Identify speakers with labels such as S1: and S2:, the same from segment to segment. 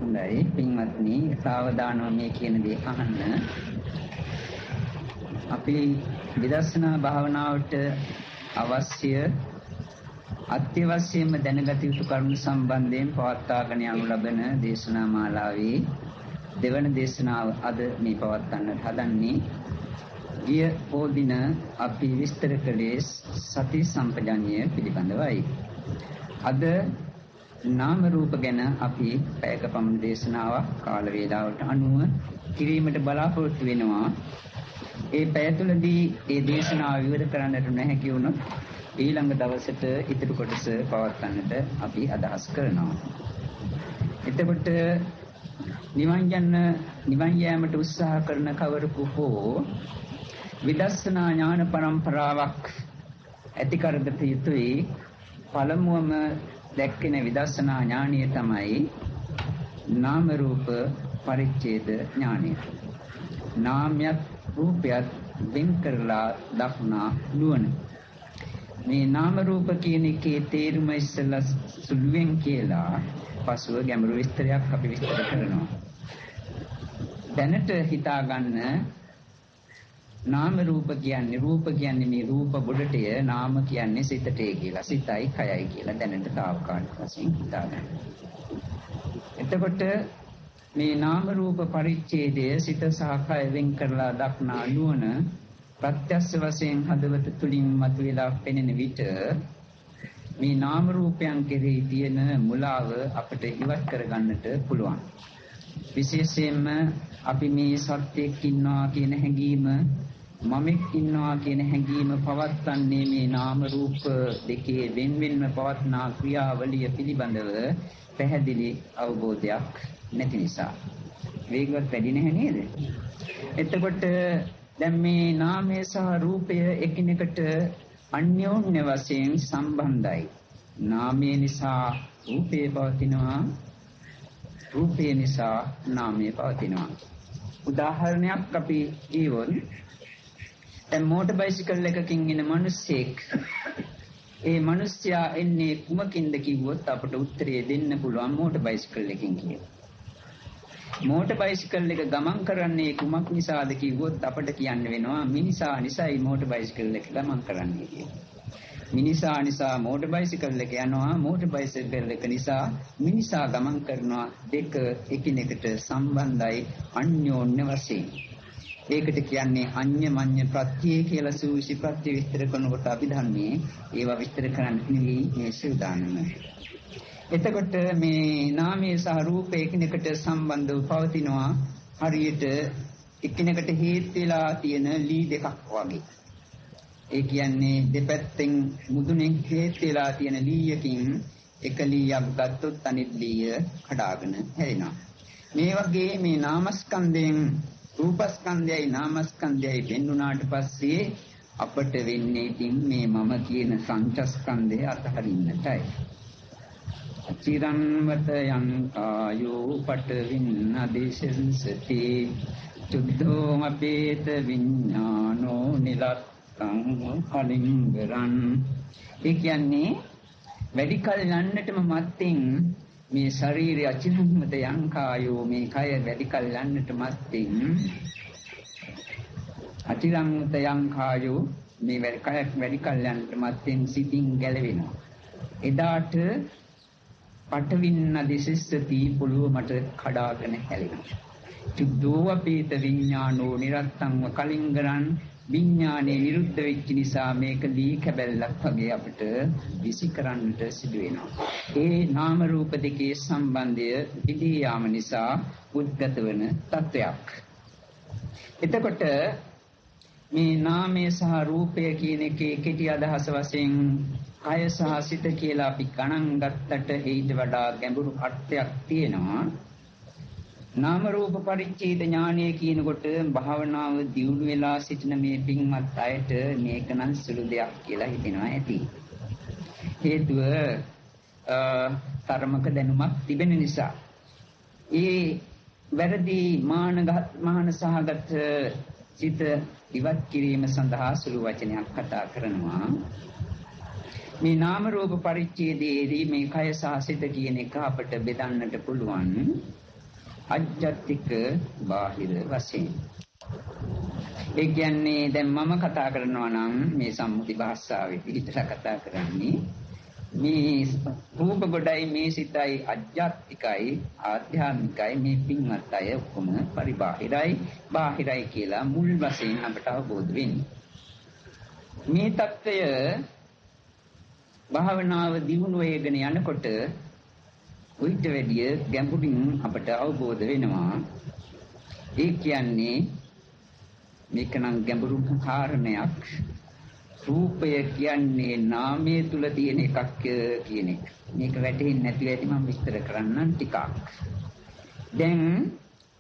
S1: හොඳයි පින්වත්නි, සාවධානව මේ කියන දේ අහන්න. අපි විදර්ශනා භාවනාවට අවශ්‍ය අත්‍යවශ්‍යම දැනගත යුතු කරුණු සම්බන්ධයෙන් පවත්වාගෙන යනු ලබන දේශනා මාලාවේ දෙවන දේශනාව අද මේ පවත්වන්නට හදන්නේ. ගිය පොදින අපි විස්තර කළේ සති සම්පජඤ්ඤය පිළිබඳවයි. අද නාම රූප ගැන අපි පැයක පමණ දේශනාවක් කාල වේලාවට අනුව කිරීමට බලාපොරොත්තු වෙනවා. ඒ පැය තුළදී ඒ දේශනාව විවර කරන්නට නොහැකි වුණොත් ඊළඟ දවසට ඉතුරු කොටස පවත්වන්නට අපි අදහස් කරනවා. එතකොට නිවන් යෑමට උත්සාහ කරන කවරෙකු හෝ විදර්ශනා ඥාන පරම්පරාවක් ඇති කරගත යුතුයි. පළමුවම දැක්කෙන විදර්ශනා ඥානිය තමයි නාම රූප පරිච්ඡේද ඥානය. නාමයත් රූපයත් වෙන් කරලා දක්නා නුවණ. මේ නාම රූප කියන එකේ තේරුම ඉස්සෙල්ලා සුළුවෙන් කියලා පසුව ගැඹුරු විස්තරයක් අපි විස්තර කරනවා. දැනට හිතා ගන්න නාම රූප කියන්නේ, රූප කියන්නේ මේ රූප ගොඩටය, නාම කියන්නේ සිතටය කියලා, සිතයි කයයි කියලා දැනට තාවකාලික වශයෙන් හිතා ගන්න. එතකොට මේ නාම රූප පරිච්ඡේදය සිත සහ කය වෙන් කරලා දක්නා නුවණ ප්‍රත්‍යක්ෂ වශයෙන් හදවත තුලින් මතුවලා පෙනෙන විට මේ නාම රූපයන් කෙරෙහි තියෙන මුලාව අපිට ඉවත් කරගන්නට පුළුවන්. විශේෂයෙන්ම අපි මේ සත්‍යයක් ඉන්නවා කියන හැඟීම, මමෙක් ඉන්නවා කියන හැඟීම පවත්න්නේ මේ නාම රූප දෙකේ වෙන් වෙන්ව පවත්නා ක්‍රියාවලිය පිළිබඳව පැහැදිලි අවබෝධයක් නැති නිසා. වේගවත් වැඩි නැහැ නේද? එතකොට දැන් මේ නාමය සහ රූපය එකිනෙකට අන්‍යෝන්‍ය වශයෙන් සම්බන්ධයි. නාමය නිසා රූපය පවතිනවා, රූපය නිසා නාමය පවතිනවා. උදාහරණයක් අපි කියවොත්, දැන් මෝටර් බයිසිකල් එකකින් එන මිනිස්සෙක්, ඒ මිනිස්සයා එන්නේ කුමකින්ද කිව්වොත් අපට උත්තරය දෙන්න පුළුවන් මෝටර් බයිසිකල් එකකින් කියලා. මෝටර් බයිසිකල් එක ගමන් කරන්නේ කුමක් නිසාද කිව්වොත් අපට කියන්න වෙනවා මිනිසා නිසායි මෝටර් බයිසිකල් එක ගමන් කරන්නේ කියලා. මිනිසා නිසා මෝටර් බයිසිකල් එක යනවා, මෝටර් බයිසිකල් එක නිසා මිනිසා ගමන් කරනවා. දෙක එකිනෙකට සම්බන්ධයි අන්‍යෝන්‍ය වශයෙන්. ඒකට කියන්නේ අඤ්ඤමඤ්ඤ ප්‍රත්‍ය කියලා සූවිසි ප්‍රත්‍ය විස්තර කරනකොට අපි දන්නේ ඒවා විස්තර කරන්න නෙවෙයි මේ සූදානම. එතකොට මේ නාමය සහ රූපය එකිනෙකට සම්බන්ධව පවතිනවා හරියට එකිනෙකට හේතු වෙලා තියෙන ලී දෙකක් වගේ. ඒ කියන්නේ දෙපැත්තෙන් මුදුනෙන් හේතු වෙලා තියෙන ලීයකින් එක ලීයක් ගත්තොත් අනිත් ලීය කඩාගෙන හැරෙනවා. මේ වගේ මේ නාමස්කන්ධයෙන් රූපස්කන්ධයයි නාමස්කන්ධයයි වෙන්ුණාට පස්සේ අපට වෙන්නේ ඉතින් මේ මම කියන සංචස්කන්ධය අතහරින්නටයි. චිරන්වත යං කායෝ පටවින් අදිශංසති චුද්ධෝ අපේත විඥානෝ නිලත්තං කලින්ගරන්. ඒ කියන්නේ වැඩි කල යන්නටම මත්තෙන් මේ ශරීරය අචිරන්වත යං කායෝ, මේ කය වැඩි කල යන්නට මත්තෙන් අචිරන්වත යං කායෝ, මේ කයක් වැඩි කල යන්නට මත්තෙන් සිතින් ගැලවෙනවා. එදාට පටවින්න දිසිස්සති, පොළොව මට කඩාගෙන හැලෙනවා. චුද්ධෝ අපේත විඥානෝ නිරත්තංව කලින්ගරන්, විඥානේ නිරුද්ධ වෙච්ච නිසා මේක ලී කැබැල්ලක් වගේ අපිට විසි කරන්නට සිදු වෙනවා. ඒ නාම රූප දෙකේ සම්බන්ධය විදී යාම නිසා උද්ගත වන තත්වයක්. එතකොට මේ නාමය සහ රූපය කියන එකේ කෙටි අදහස වශයෙන් කය සහ සිත කියලා අපි ගණන් ගත්තට ඊට වඩා ගැඹුරු අර්ථයක් තියෙනවා. නාම රූප පරිච්ඡේද ඥානය කියනකොට භාවනාව දියුණු වෙලා සිටින මේ පින්වත් අයට මේක නම් සුළු දෙයක් කියලා හිතෙනවා ඇති. හේතුව තරමක දැනුමක් තිබෙන නිසා. ඒ වැරදි මාන සහගත සිත ඉවත් කිරීම සඳහා සුළු වචනයක් කතා කරනවා. මේ නාම රූප පරිච්ඡේදයේදී මේ කය සහ සිත කියන එක අපට බෙදන්නට පුළුවන්. අජ්ජත්තික බාහිර වශයෙන්. ඒ කියන්නේ දැන් මම කතා කරනවා නම් මේ සම්මුති භාෂාවේ පිළිතලා කතා කරන්නේ මේ රූප ගොඩයි මේ සිතයි අජ්ජත්තිකයි ආධ්‍යාත්මිකයි මේ පින්වත් අය ඔක්කොම පරිබාහිරයි බාහිරයි කියලා මුල් වශයෙන් අපට අවබෝධ වෙන්නේ. මේ తত্ত্বය භාවනාව දියුණු වෙගෙන යනකොට උයිට වැඩිය ගැඹුරින් අපට අවබෝධ වෙනවා. ඒ කියන්නේ මේක නම් ගැඹුරු කාරණයක්. රූපය කියන්නේ නාමය තුල තියෙන එකක් කියන එක. මේක වැටහෙන්නේ නැතිව ඇති මම විස්තර කරන්නම් ටිකක්. දැන්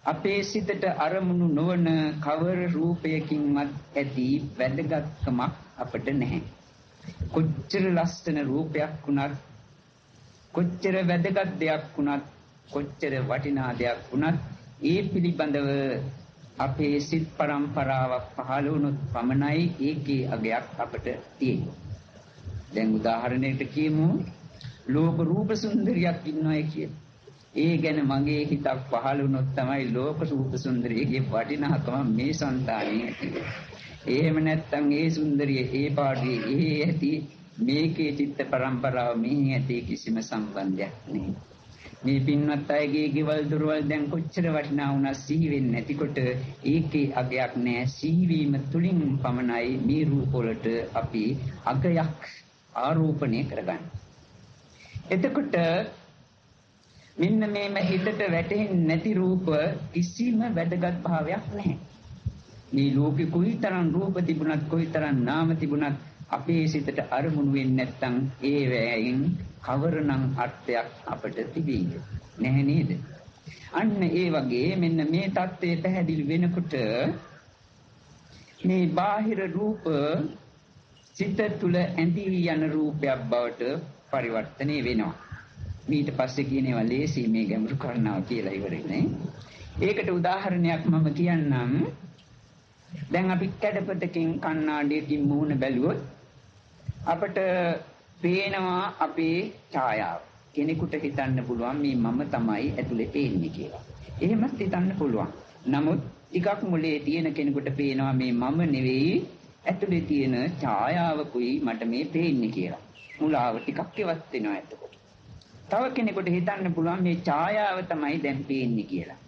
S1: අපේ සිතට අරමුණු නොවන කවර රූපයකින්වත් ඇති වැදගත්කමක් අපට නැහැ. කොච්චර ලස්සන රූපයක් වුණත්, කොච්චර වැදගත් දෙයක් වුණත්, කොච්චර වටිනා දෙයක් වුණත් ඒ පිළිබඳව අපේ සිත් පරම්පරාවක් පහළ වුණොත් පමණයි ඒකේ අගයක් අපට තියෙන්නේ. දැන් උදාහරණයකට කියමු, ලෝක රූප සුන්දරියක් ඉන්නවයි කියලා. ඒ ගැන මගේ හිතක් පහළ වුණොත් තමයි ලෝක රූප සුන්දරියගේ වටිනාකම මේ సంతාණයේ ඇති වෙන්නේ. එහෙම නැත්නම් ඒ සුන්දරිය ඒ පාඩුවේ ඒ ඇති මේකේ චිත්ත පරම්පරාව මෙහි ඇති කිසිම සම්බන්ධයක් නෑ. මේ පින්වත් අයගේ ගෙවල් දොරවල් දැන් කොච්චර වටිනා වුණත් සිහි වෙන්නේ නැතිකොට ඒකේ අගයක් නෑ. සිහි වීම තුලින් පමණයි මේ රූප වලට අපි අගයක් ආරෝපණය කරගන්නේ. එතකොට මෙන්න මේම හිතට වැටෙන්නේ නැති රූප කිසිම වැදගත් භාවයක් නැහැ. මේ ලෝකෙ කොයිතරම් රූප තිබුණත් කොයිතරම් නාම තිබුණත් අපේ සිතට අරමුණු වෙන්නේ නැත්නම් ඒ වෑයෙන් කවරනම් අර්ථයක් අපට තිබෙයිද? නැහැ නේද? අන්න ඒ වගේ මෙන්න මේ தත්ත්වය පැහැදිලි වෙනකොට මේ බාහිර රූප සිත තුළ ඇඳී යන රූපයක් බවට පරිවර්තනය වෙනවා. ඊට පස්සේ කියන ඒවා ලේසි මේ ගැඹුරු කරනවා කියලා ඉවරයි නේ. ඒකට උදාහරණයක් මම කියන්නම්. දැන් අපි කැඩපතකින් කණ්ණාඩියකින් මුහුණ බැලුවොත් අපට පේනවා අපේ ඡායාව. කෙනෙකුට හිතන්න පුළුවන් මේ මම තමයි ඇතුලේ පේන්නේ කියලා. එහෙමත් හිතන්න පුළුවන්. නමුත් ටිකක් මොලේ තියෙන කෙනෙකුට පේනවා මේ මම නෙවෙයි ඇතුලේ තියෙන ඡායාවකුයි මට මේ පේන්නේ කියලා. මුලාව ටිකක් ඉවත් වෙනවා එතකොට. තව කෙනෙකුට හිතන්න පුළුවන් මේ ඡායාව තමයි දැන් පේන්නේ කියලා.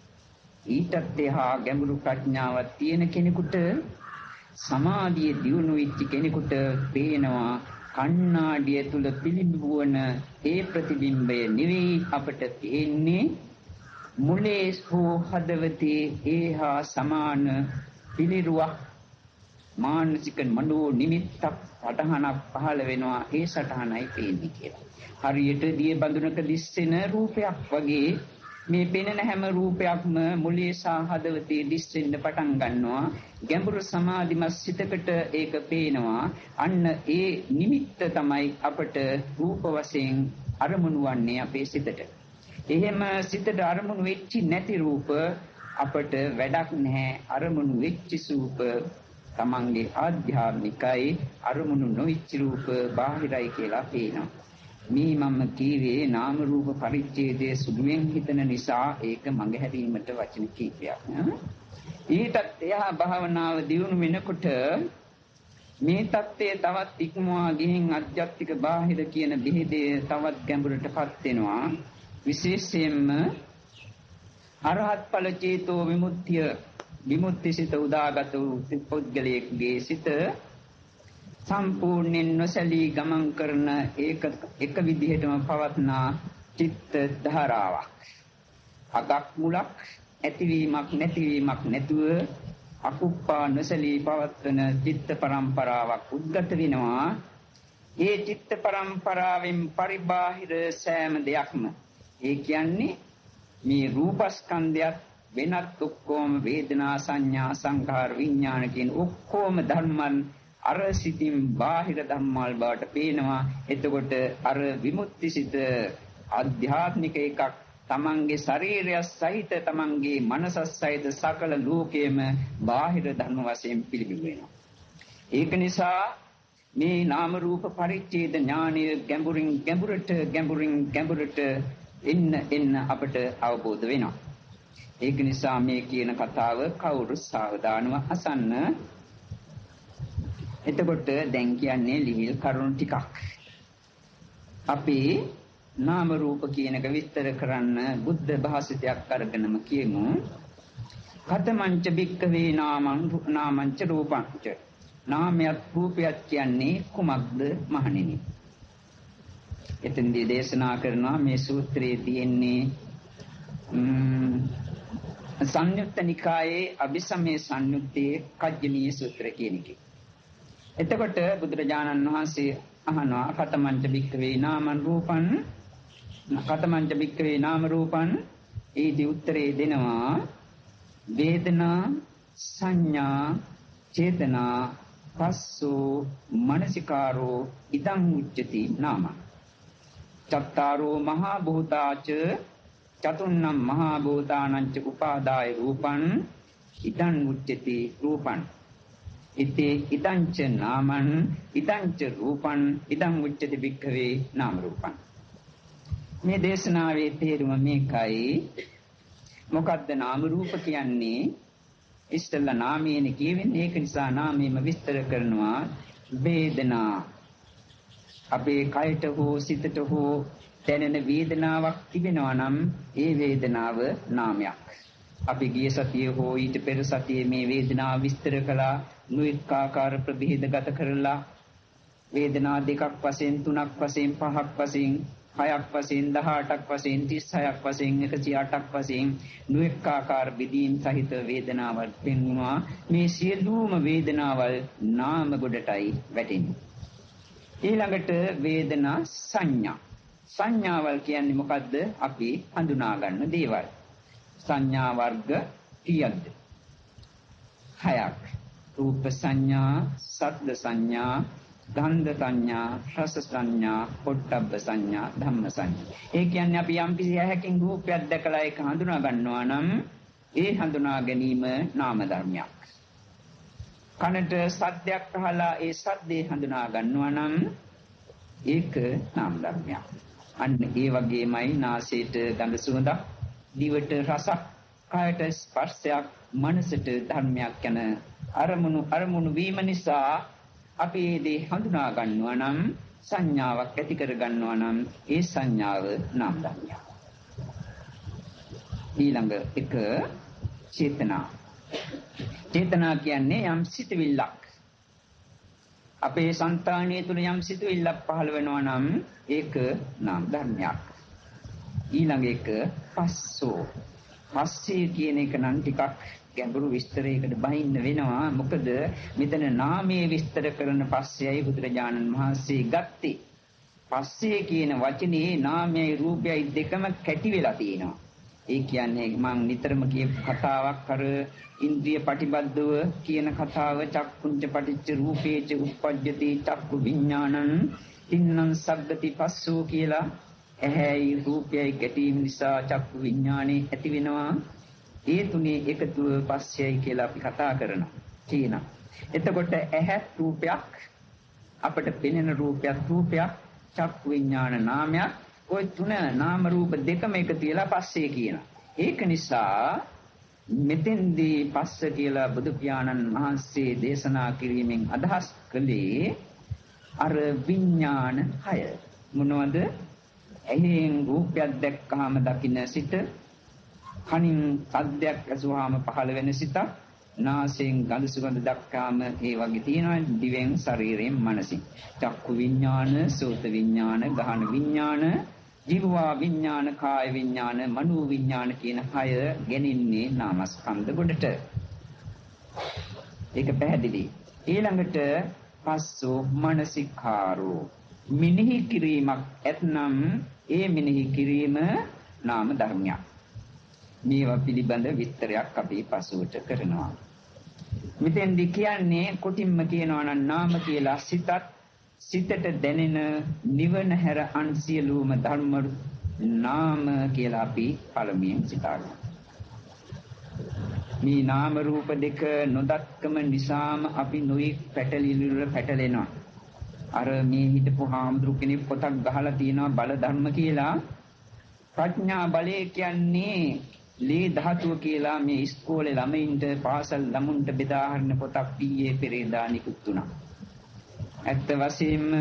S1: ඊටත් එහා ගැඹුරු ප්‍රඥාවක් තියෙන කෙනෙකුට, සමාධිය දියුණු වෙච්ච කෙනෙකුට පේනවා කණ්ණාඩිය තුල පිළිඹු වන ඒ ප්‍රතිබිම්බය නෙවෙයි අපට පේන්නේ, මුලේ හෝ හදවතේ ඒහා සමාන පිළිරුවක් මානසික මනෝ නිමිත්තක් සටහනක් පහළ වෙනවා, ඒ සටහනයි පේන්නේ කියලා. හරියට දිය බඳුනක දිස්සෙන රූපයක් වගේ මේ පෙනෙන හැම රූපයක්ම මුලේ සහ හදවතේ දිස්සෙන්න පටන් ගන්නවා. ගැඹුරු සමාධිමත් සිතකට ඒක පේනවා. අන්න ඒ නිමිත්ත තමයි අපට රූප වශයෙන් අරමුණු වන්නේ අපේ සිතට. එහෙම සිතට අරමුණු වෙච්චි නැති රූප අපට වැඩක් නැහැ. අරමුණු වෙච්ච රූප තමන්ගේ ආධ්‍යාත්මිකයි, අරමුණු නොවිච්ච රූප බාහිරයි කියලා පේනවා. මේ මම කීවේ නාම රූප පරිච්ඡේදයේ සුළුවෙන් හිතන නිසා ඒක මඟහැරීමට වචන කීපයක්. ඊටත් එහා භාවනාව දියුණු වෙනකොට මේ தත්ත්වය තවත් ඉක්මවා ගිහින් අධ්‍යාත්මික බාහිර කියන බෙහෙදය තවත් ගැඹුරටපත් වෙනවා. විශේෂයෙන්ම අරහත් ඵල චේතෝ විමුක්තිය, විමුක්ති සිත උදාගත වූ පුද්ගලයෙක්ගේ සිත සම්පූර්ණයෙන් නොසැලී ගමන් කරන ඒක එක විදිහටම පවත්නා චිත්ත ධාරාවක්. අගක් මුලක් ඇතිවීමක් නැතිවීමක් නැතුව අකුප්පා නොසැලී පවත්වන චිත්ත පරම්පරාවක් උද්ගත වෙනවා. ඒ චිත්ත පරම්පරාවෙන් පරිබාහිර සෑම දෙයක්ම, ඒ කියන්නේ මේ රූපස්කන්ධයත් වෙනත් ඔක්කොම වේදනා සංඥා සංඛාර විඥාන කියන ඔක්කොම ධර්මයන් අර සිතින් බාහිර ධම්මාල් බවට පේනවා. එතකොට අර විමුක්ති සිත ආධ්‍යාත්මික එකක්, තමන්ගේ ශරීරය සහිත තමන්ගේ මනස සහිත සකල ලෝකයේම බාහිර ධර්ම වශයෙන් පිළිබිඹු වෙනවා. ඒක නිසා මේ නාම රූප පරිච්ඡේද ඥානය ගැඹුරින් ගැඹුරට ගැඹුරින් ගැඹුරට එන්න එන්න අපට අවබෝධ වෙනවා. ඒක නිසා මේ කියන කතාව කවුරු සාවධානව අසන්න. එතකොට දැන් කියන්නේ ලිහිල් කරුණු ටිකක්. අපි නාම රූප කියන එක විස්තර කරන්න බුද්ධ භාෂිතයක් අරගෙනම කියමු. කතමංච භික්ඛවේ නාමං නාමංච රූපංච. නාමයක් රූපයක් කියන්නේ කුමක්ද මහණෙනි? එතෙන්දී දේශනා කරනවා මේ සූත්‍රයේ තියෙන්නේ සංයුත්ත නිකායේ අභිසමය සංයුත්තේ කජ්ජනීය සූත්‍ර කියන එකේ. එතකොට බුදුරජාණන් වහන්සේ අහනවා කතමංච භික්ඛවේ නාමං රූපං, කතමංච භික්ඛවේ නාම රූපං. ඒදී උත්තරේ දෙනවා වේදනා සංඥා චේතනා පස්සෝ මනසිකාරෝ ඉදං උච්චති නාම. චත්තාරෝ මහා භූතාච චතුන්නම් මහා භූතානං ච උපාදාය රූපං ඉදං උච්චති රූපං. ඉතේ ඉදං ච නාමං ඉදං ච රූපං ඉදං උච්චති භික්ඛවේ නාම රූපං. මේ දේශනාවේ තේරුම මේකයි. මොකද්ද නාම රූප කියන්නේ? ඉස්සෙල්ලා නාමයනේ කියවෙන්නේ. ඒක නිසා නාමයේම විස්තර කරනවා. වේදනා, අපේ කයට හෝ සිතට හෝ දැනෙන වේදනාවක් තිබෙනවා නම් ඒ වේදනාව නාමයක්. අපි ගිය සතියේ හෝ ඊට පෙර සතියේ මේ වේදනාව විස්තර කළා. නොඑක ආකාර ප්‍රභේදගත කරලා වේදනා දෙකක් වශයෙන්, තුනක් වශයෙන්, පහක් වශයෙන්, හයක් වශයෙන්, 18ක් වශයෙන්, 36ක් වශයෙන්, 108ක් වශයෙන් නොඑක ආකාර බෙදීම් සහිත වේදනාවල් පෙන්වුවා. මේ සියලුම වේදනාවල් නාම ගොඩටයි වැටෙන්නේ. ඊළඟට වේදනා සංඥා. සංඥාවල් කියන්නේ මොකද්ද? අපි හඳුනා ගන්න දේවල්. සංඥා වර්ග කීයක්ද? හයක්. රූප සංඥා, සද්ද සංඥා, ගන්ධ සංඥා, රස සංඥා, පොට්ටබ්බ සංඥා, ධම්ම සංඥා. ඒ කියන්නේ අපි යම් කිසි ඇහැකින් රූපයක් දැකලා ඒක හඳුනා ගන්නවා නම් ඒ හඳුනා ගැනීම නාම ධර්මයක්. කනට සද්දයක් අහලා ඒ සද්දේ හඳුනා ගන්නවා නම් ඒක නාම ධර්මයක්. අන්න ඒ වගේමයි නාසයට ගඳ සුවඳක්, දිවට රසක්, කයට ස්පර්ශයක්, මනසට ධර්මයක් යන අරමුණු අරමුණු වීම නිසා අපි මේ දේ හඳුනා ගන්නවා නම්, සංඥාවක් ඇති කර ගන්නවා නම් ඒ සංඥාව නාම ධර්මයක්. ඊළඟ එක චේතනා. චේතනා කියන්නේ යම් සිතුවිල්ලක්. අපේ సంతානය තුළ යම් සිතුවිල්ලක් පහළ වෙනවා නම් ඒක නාම ධර්මයක්. ඊළඟ එක පස්සෝ. පස්සේ කියන එක නම් ටිකක් ගැඹුරු විස්තරයකට බහින්න වෙනවා. මොකද මෙතන නාමයේ විස්තර කරන පස්සෙයි බුදුරජාණන් වහන්සේ ගත්තේ. පස්සේ කියන වචනේ නාමයයි රූපයයි දෙකම කැටි වෙලා තියෙනවා. ඒ කියන්නේ මං නිතරම කියපු කතාවක් අර ඉන්ද්‍රිය පටිබද්ධව කියන කතාව. චක්කුංච පටිච්ච රූපේච උප්පජ්ජති චක්කු විඥානං තින්නම් සග්ගති පස්සෝ කියලා. ඇහැයි රූපයයි ගැටීම නිසා චක්කු විඥානේ ඇති වෙනවා. ඒ තුනේ එකතුව පස්සයයි කියලා අපි කතා කරනවා කියනවා. එතකොට ඇහැ රූපයක්, අපට පෙනෙන රූපයක් රූපයක්, චක්කු විඥාන නාමයක්. ඔය තුන නාම රූප දෙකම එකතු වෙලා පස්සේ කියනවා. ඒක නිසා මෙතෙන්දී පස්ස කියලා බුදු පියාණන් වහන්සේ දේශනා කිරීමෙන් අදහස් කළේ අර විඥාන හය. මොනවද? ඇහෙන් රූපයක් දැක්කහම දකින්න සිත, කනින් සද්දයක් ඇසුවාම පහළ වෙන සිතක්, නාසයෙන් ගඳ සුවඳ දැක්කාම ඒ වගේ තියෙනවා, දිවෙන්, ශරීරයෙන්, මනසින්. චක්කු විඥාන, සෝත විඥාන, ගහන විඥාන, ජීවා විඥාන, කාය විඥාන, මනෝ විඥාන කියන හය ගෙනින්නේ නාමස්කන්ධ ගොඩට. ඒක පැහැදිලි. ඊළඟට පස්සෝ මනසිකාරෝ. මිනිහි කිරීමක් ඇතනම් ඒ මිනිහි කිරීම නාම ධර්මයක්. මේවා පිළිබඳ විස්තරයක් අපි පසුවට කරනවා. මෙතෙන්දි කියන්නේ කොටින්ම කියනවා නම් නාම කියලා සිතත්, සිතට දැනෙන නිවන හැර අන් සියලුම ධර්ම නාම කියලා අපි පළමුවෙන් සිතා ගන්නවා. මේ නාම රූප දෙක නොදක්කම නිසාම අපි නොයෙක් පැටලිලි වල පැටලෙනවා. අර මේ හිටපු හාමුදුරු කෙනෙක් පොතක් ගහලා තියෙනවා බල ධර්ම කියලා. ප්‍රඥා බලය කියන්නේ ලේ ධාතුව කියලා මේ ඉස්කෝලේ ළමයින්ට පාසල් ළමුන්ට බෙදා හරින පොතක් ඊයේ පෙරේදා නිකුත් වුණා. ඇත්ත වශයෙන්ම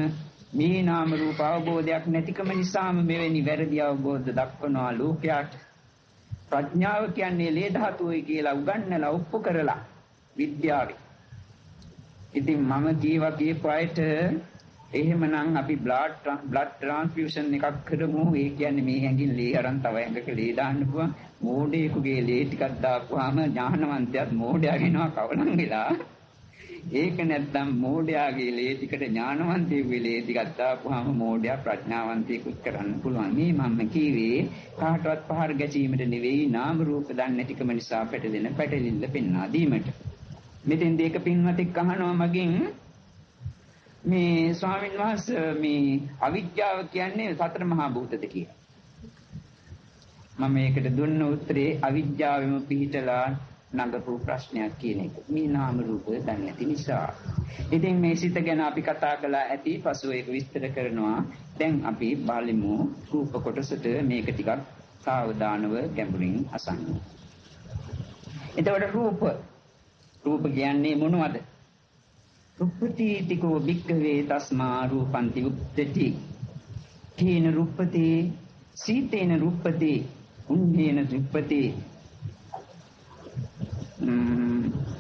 S1: මේ නාම රූප අවබෝධයක් නැතිකම නිසාම මෙවැනි වැරදි අවබෝධ දක්වනවා ලෝකයාට. ප්‍රඥාව කියන්නේ ලේ ධාතුවයි කියලා උගන්වලා ඔප්පු කරලා විද්‍යාවේ. ඉතින් මම කීවා කියපු අයට එහෙමනම් අපි බ්ලඩ් ට්‍රාන්ස්ෆියුෂන් එකක් කරමු. ඒ කියන්නේ මේ ඇඟින් ලේ අරන් තව ඇඟක ලේ දාන්න පුළුවන්. මෝඩයෙකුගේ ලේ ටිකක් දාපුවාම ඥානවන්තයත් මෝඩයා වෙනවා කවලම් වෙලා. ඒක නැත්නම් මෝඩයාගේ ලේ ටිකට ඥානවන්තයෙකුගේ ලේ ටිකක් දාපුවාම මෝඩයා ප්‍රඥාවන්තයෙකුත් කරන්න පුළුවන්. මේ මම කීවේ කාටවත් පහර ගැසීමට නෙවෙයි, නාම රූප දන්නේ නැතිකම නිසා පැටලෙන පැටලිල්ල පෙන්වා දීමට. මෙතෙන් දෙක පින්වතෙක් අහනවා මගෙන්, මේ ස්වාමීන් වහන්සේ මේ අවිද්‍යාව කියන්නේ සතර මහා භූතද කියලා. මම මේකට දුන්න උත්තරේ අවිද්‍යාවෙම පිහිටලා නඟපු ප්‍රශ්නයක් කියන එක. මේ නාම රූප දන්නේ නැති නිසා. ඉතින් මේ සිත ගැන අපි කතා කළා ඇති, පසුව ඒක විස්තර කරනවා. දැන් අපි බලමු රූප කොටසට මේක ටිකක් සාවධානව ගැඹුරින් අසන්න. එතකොට රූප රූප කියන්නේ මොනවද? රුප්පතිතිකෝ භික්ඛවේ තස්මා රූපන්ති උප්පති. කේන රුප්පති සීතේන රුප්පති උන්නේන රුප්පති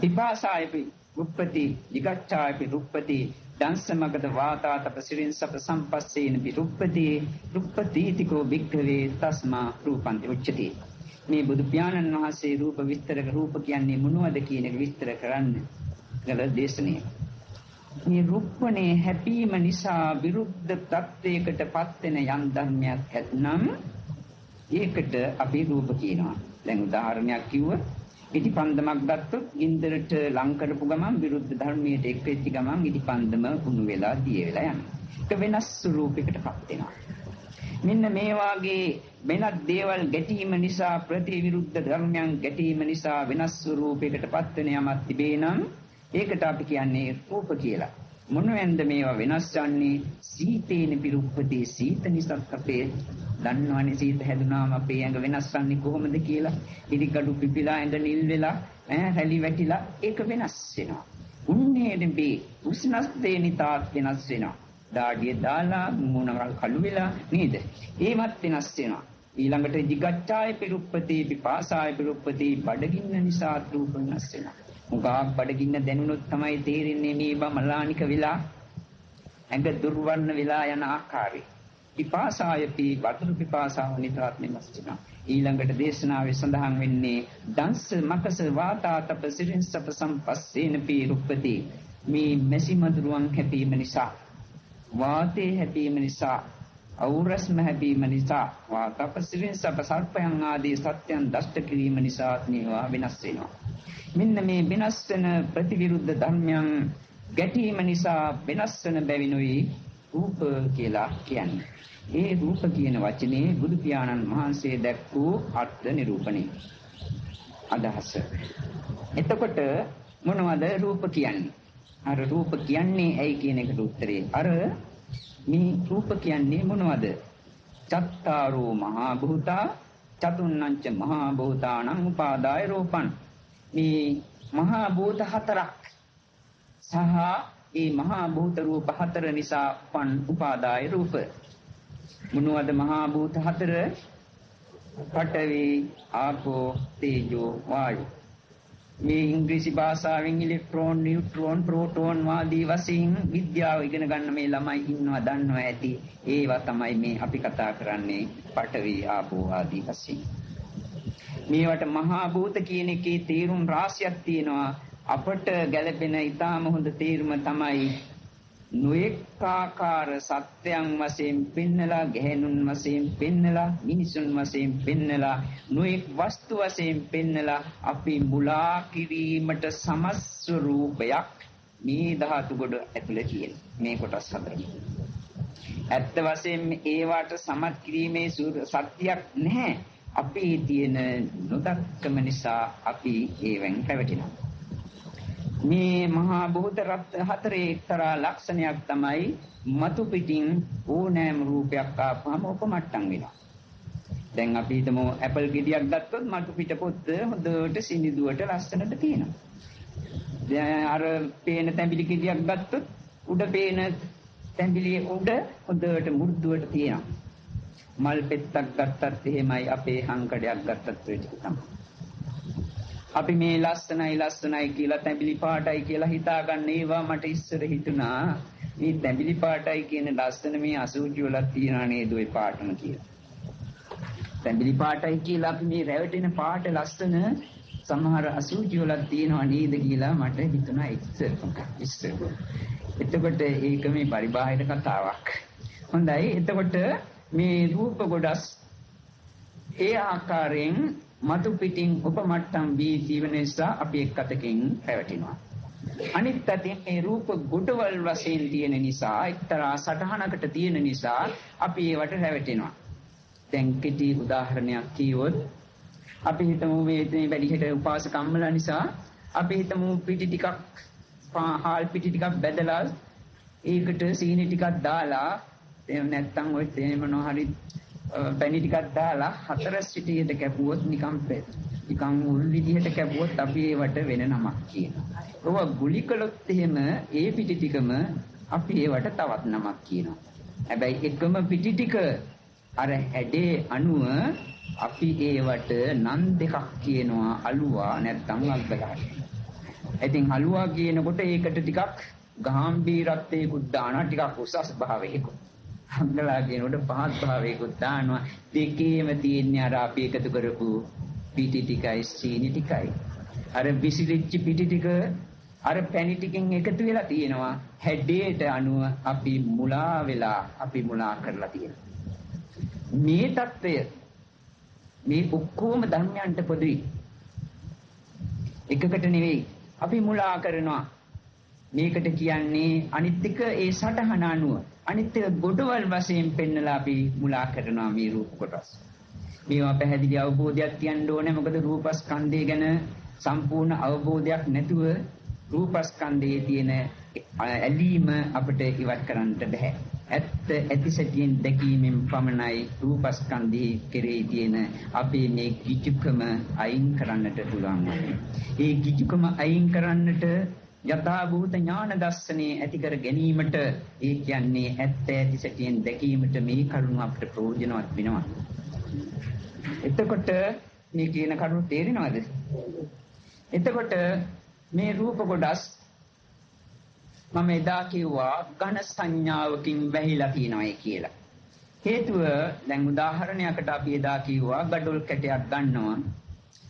S1: පිපාසායපි රුප්පති විගච්ඡායපි රුප්පති දංශමගත වාතාතප සිරින්සප සම්පස්සේන පි රුප්පති රුප්පතිතිකෝ භික්ඛවේ තස්මා රූපන්ති උච්චති. මේ බුදු පියාණන් වහන්සේ රූප විස්තර රූප කියන්නේ මොනවද කියන එක විස්තර කරන්න කළ දේශනය. මේ රුප්පණේ හැපීම නිසා විරුද්ධ තත්වයකට පත් වෙන යම් ධර්මයක් ඇතනම් ඒකට අපි රූප කියනවා. දැන් උදාහරණයක් කිව්වොත් ඉටිපන්දමක් ගත්තොත් ගින්දරට ලං කරපු ගමන් විරුද්ධ ධර්මයට එක් වෙච්ච ගමන් ඉටිපන්දම උණු වෙලා දිය වෙලා යනවා. ඒක වෙනස් ස්වරූපයකට පත් වෙනවා. මෙන්න මේ වාගේ වෙනත් දේවල් ගැටීම නිසා ප්‍රතිවිරුද්ධ ධර්මයන් ගැටීම නිසා වෙනස් ස්වරූපයකට පත් වෙන යමක් තිබේ නම් ඒකට අපි කියන්නේ රූප කියලා. මොනවෙන්ද මේවා වෙනස් වන්නේ? සීතේන පිරුප්පති. සීත නිසාත් අපේ දන්නවනේ සීත හැදුනාම අපේ ඇඟ වෙනස් වන්නේ කොහොමද කියලා. ඉරිකඩු පිපිලා ඇඟ නිල් වෙලා රැලි වැටිලා ඒක වෙනස් වෙනවා. උන්නේන බේ උෂ්ණස්තේ නිතාත් වෙනස් වෙනවා. දාඩිය දාලා මුණවල් කළු වෙලා නේද? ඒවත් වෙනස් වෙනවා. ඊළඟට ජිගච්ඡාය පිරුප්පති පිපාසාය පිරුප්පති. බඩගින්න නිසා රූප වෙනස් වෙනවා. මුගාක් බඩගින්න දැනුනොත් තමයි තේරෙන්නේ මේ බමලානික වෙලා ඇඟ දුර්වර්ණ වෙලා යන ආකාරය. පිපාසායපි වතුරු පිපාසාව නිතරත් වෙනස් වෙනවා. ඊළඟට දේශනාවේ සඳහන් වෙන්නේ දංශ මකස වාතාතප සිරින්සප සම්පස්සේන පීරුප්පති. මේ මැසි මදුරුවන් හැපීම නිසා, වාතයේ හැපීම නිසා, අවුරස්ම හැපීම නිසා, වාතප සිරින්සප සර්පයන් ආදී සත්‍යයන් දෂ්ට කිරීම නිසා මේවා වෙනස් වෙනවා. මෙන්න මේ වෙනස් වෙන ප්‍රතිවිරුද්ධ ධර්මයන් ගැටීම නිසා වෙනස් වෙන බැවිනුයි රූප කියලා කියන්නේ. ඒ රූප කියන වචනේ බුදු පියාණන් වහන්සේ දැක් වූ අර්ථ නිරූපණය අදහස. එතකොට මොනවද රූප කියන්නේ? අර රූප කියන්නේ ඇයි කියන එකට උත්තරේ අර මේ රූප කියන්නේ මොනවද? චත්තාරෝ මහා භූතා චතුන්නංච මහා භූතානං උපාදාය රූපං. මේ මහා භූත හතරක් සහ ඒ මහා භූත රූප හතර නිසා පන් උපාදාය රූප. මොනවද මහා භූත හතර? පඨවි, ආපෝ, තේජෝ, වායෝ. මේ ඉංග්‍රීසි භාෂාවෙන් ඉලෙක්ට්‍රෝන, නියුට්‍රෝන, ප්‍රෝටෝන ආදී වශයෙන් විද්‍යාව ඉගෙන ගන්න මේ ළමයි ඉන්නවා දන්නවා ඇති. ඒවා තමයි මේ අපි කතා කරන්නේ පඨවි, ආපෝ ආදී වශයෙන්. මේවට මහා භූත කියන එකේ තේරුම් රාශියක් තියෙනවා. අපට ගැළපෙන ඊටාම හොඳ තේරුම තමයි නොඑක ආකාර සත්‍යයන් වශයෙන් පෙන්නලා, ගැහැණුන් වශයෙන් පෙන්නලා, මිනිසුන් වශයෙන් පෙන්නලා, නොඑක් වස්තු වශයෙන් පෙන්නලා අපි මුලා කිරීමට සමස් ස්වරූපයක් මේ ධාතු ගොඩ ඇතුලේ තියෙන මේ කොටස් හතරම. ඇත්ත වශයෙන්ම ඒවට සමත් කිරීමේ සත්‍යයක් නැහැ. අපේ තියෙන නොදක්කම නිසා අපි ඒවෙන් පැවටෙනවා. මේ මහා භූත හතරේ එක්තරා ලක්ෂණයක් තමයි මතු පිටින් ඕනෑම රූපයක් ආපුවම උපමට්ටම් වෙනවා. දැන් අපි හිතමු ඇපල් ගෙඩියක් ගත්තොත් මතු පිට පොත්ත හොඳට සිනිඳුවට ලස්සනට තියෙනවා. දැන් අර පේන තැඹිලි ගෙඩියක් ගත්තොත් උඩ පේන තැඹිලියේ උඩ හොඳට මු르දුවට තියෙනවා. මල් පෙත්තක් ගත්තත් එහෙමයි, අපේ හංකඩයක් ගත්තත් ඔය ටික තමයි. අපි මේ ලස්සනයි ලස්සනයි කියලා තැඹිලි පාටයි කියලා හිතාගන්න ඒවා මට ඉස්සර හිතුණා මේ තැඹිලි පාටයි කියන ලස්සන මේ අසුචි වලක් තියනා නේද ඔය පාටම කියලා. තැඹිලි පාටයි කියලා අපි මේ රැවටෙන පාට ලස්සන සමහර අසුචි වලක් තියෙනවා නේද කියලා මට හිතුණා ඉස්සර. එතකොට ඒක මේ පරිබාහිර කතාවක්. හොඳයි, එතකොට මේ රූප ගොඩස් ඒ ආකාරයෙන් මතු පිටින් උපමට්ටම් වී ජීවන නිසා අපි එක් අතකින් පැවටෙනවා. අනිත් අතින් මේ රූප ගොඩවල් වශයෙන් තියෙන නිසා, එක්තරා සටහනකට තියෙන නිසා අපි ඒවට රැවටෙනවා. දැන් කෙටි උදාහරණයක් කියවොත් අපි හිතමු මේ වැඩිහිට උපාසක අම්මලා නිසා අපි හිතමු පිටි ටිකක්, හාල් පිටි ටිකක් බැදලා ඒකට සීනි ටිකක් දාලා, එහෙම නැත්නම් ඔය තේ මොනවා හරි පැණි ටිකක් දාලා හතරස් සිටියට කැපුවොත් නිකන් උල් විදිහට කැපුවොත් අපි ඒවට වෙන නමක් කියනවා. ඔවා ගුලි කළොත් එහෙම ඒ පිටි ටිකම අපි ඒවට තවත් නමක් කියනවා. හැබැයි එකම පිටි ටික අර හැඩේ අනුව අපි ඒවට නම් දෙකක් කියනවා, අලුවා නැත්නම් අග්ගලා. ඉතින් අලුවා කියනකොට ඒකට ටිකක් ගාම්භීරත්වයකුත් දානවා, ටිකක් උසස් භාවයකුත්. අග්ගලා කියනකොට පහත් භාවයකුත් දානවා. දෙකේම තියෙන්නේ අර අපි එකතු කරපු පිටි ටිකයි සීනි ටිකයි. අර විසිරිච්ච පිටි ටික අර පැණි ටිකෙන් එකතු වෙලා තියෙනවා. හැඩයට අනුව අපි මුලා වෙලා අපි මුලා කරලා තියෙනවා. මේ தত্ত্বය මේ ඔක්කොම ධර්මයන්ට පොදුයි. එකකට නෙවෙයි අපි මුලා කරනවා. මේකට කියන්නේ අනිත් එක ඒ සටහන අනුව, අනිත් එක ගොඩවල් වශයෙන් පෙන්නලා අපි මුලා කරනවා මේ රූප කොටස්. මේවා පැහැදිලි අවබෝධයක් තියන්න ඕනේ. මොකද රූපස්කන්ධය ගැන සම්පූර්ණ අවබෝධයක් නැතුව රූපස්කන්ධයේ තියෙන ඇලීම අපිට ඉවත් කරන්නට බෑ. ඇත්ත ඇතිසැටියෙන් දැකීමෙන් පමණයි රූපස්කන්ධයේ කෙරෙහි තියෙන අපේ මේ ගිජුකම අයින් කරන්නට පුළුවන් වන්නේ. ඒ ගිජුකම අයින් කරන්නට යථා භූත ඥාන දර්ශනය ඇති කර ගැනීමට, ඒ කියන්නේ ඇත්ත ඇතිසැටියෙන් දැකීමට මේ කරුණ අපිට ප්‍රයෝජනවත් වෙනවා. එතකොට මේ කියන කරුණ තේරෙනවද? එතකොට මේ රූප කොටස් මම එදා කිව්වා ඝන සංඥාවකින් වැහිලා තියෙනවායි කියලා. හේතුව දැන් උදාහරණයකට අපි එදා කිව්වා ගඩොල් කැටයක් ගන්නවා.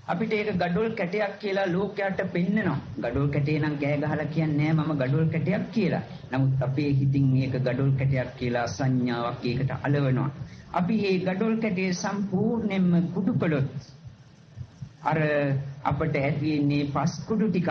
S1: අපිට ඒක ගඩොල් කැටයක් කියලා ලෝකයට පෙන්නනවා. ගඩොල් කැටේ නම් කෑ ගහලා කියන්නේ නෑ මම ගඩොල් කැටයක් කියලා. නමුත් අපේ හිතින් මේක ගඩොල් කැටයක් කියලා සංඥාවක් ඒකට අලවනවා. අපි මේ ගඩොල් කැටේ සම්පූර්ණයෙන්ම කුඩු කළොත් අර අපට ඇති වෙන්නේ පස් කුඩු ටිකක්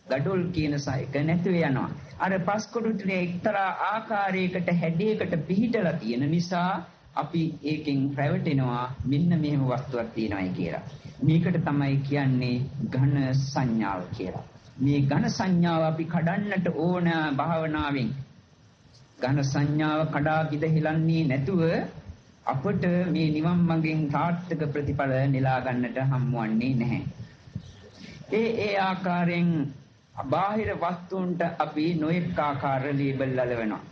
S1: ගඩොල් කියන එක නැතුව යනවා. අර පස් කුඩු ටික එක්තරා ආකාරයකට හැඩයකට පිහිටලා තියෙන නිසා අපි ඒකෙන් රැවටෙනවා මෙන්න මෙහෙම වස්තුවක් තියෙනවායි කියලා. මේකට තමයි කියන්නේ ඝන සංඥාව කියලා. මේ ඝන සංඥාව අපි කඩන්නට ඕන භාවනාවෙන්. ඝන සංඥාව කඩා බිඳ හෙලන්නේ නැතුව අපට මේ නිවන් මඟෙන් සාර්ථක ප්‍රතිඵල නෙලා ගන්නට හම්බවන්නේ නැහැ. ඒ ඒ ආකාරයෙන් බාහිර වස්තුන්ට අපි නොඑක ආකාර ලේබල් අලවනවා.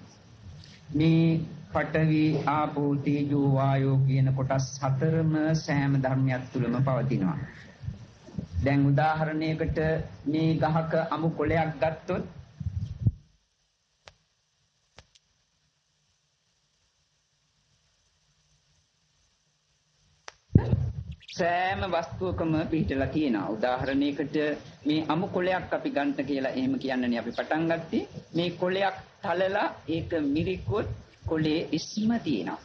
S1: මේ පඨවි ආපෝ තේජෝ වායෝ කියන කොටස් හතරම සෑම ධර්මයක් තුළම පවතිනවා. දැන් උදාහරණයකට මේ ගහක අමු කොළයක් ගත්තොත් සෑම වස්තුවකම පිහිටලා තියෙනවා. උදාහරණයකට මේ අමු කොළයක් අපි ගන්න කියලා එහෙම කියන්නනේ අපි පටන් ගත්තේ. මේ කොළයක් තලලා ඒක මිරිකුවොත් කොළේ ඉස්ම තියෙනවා.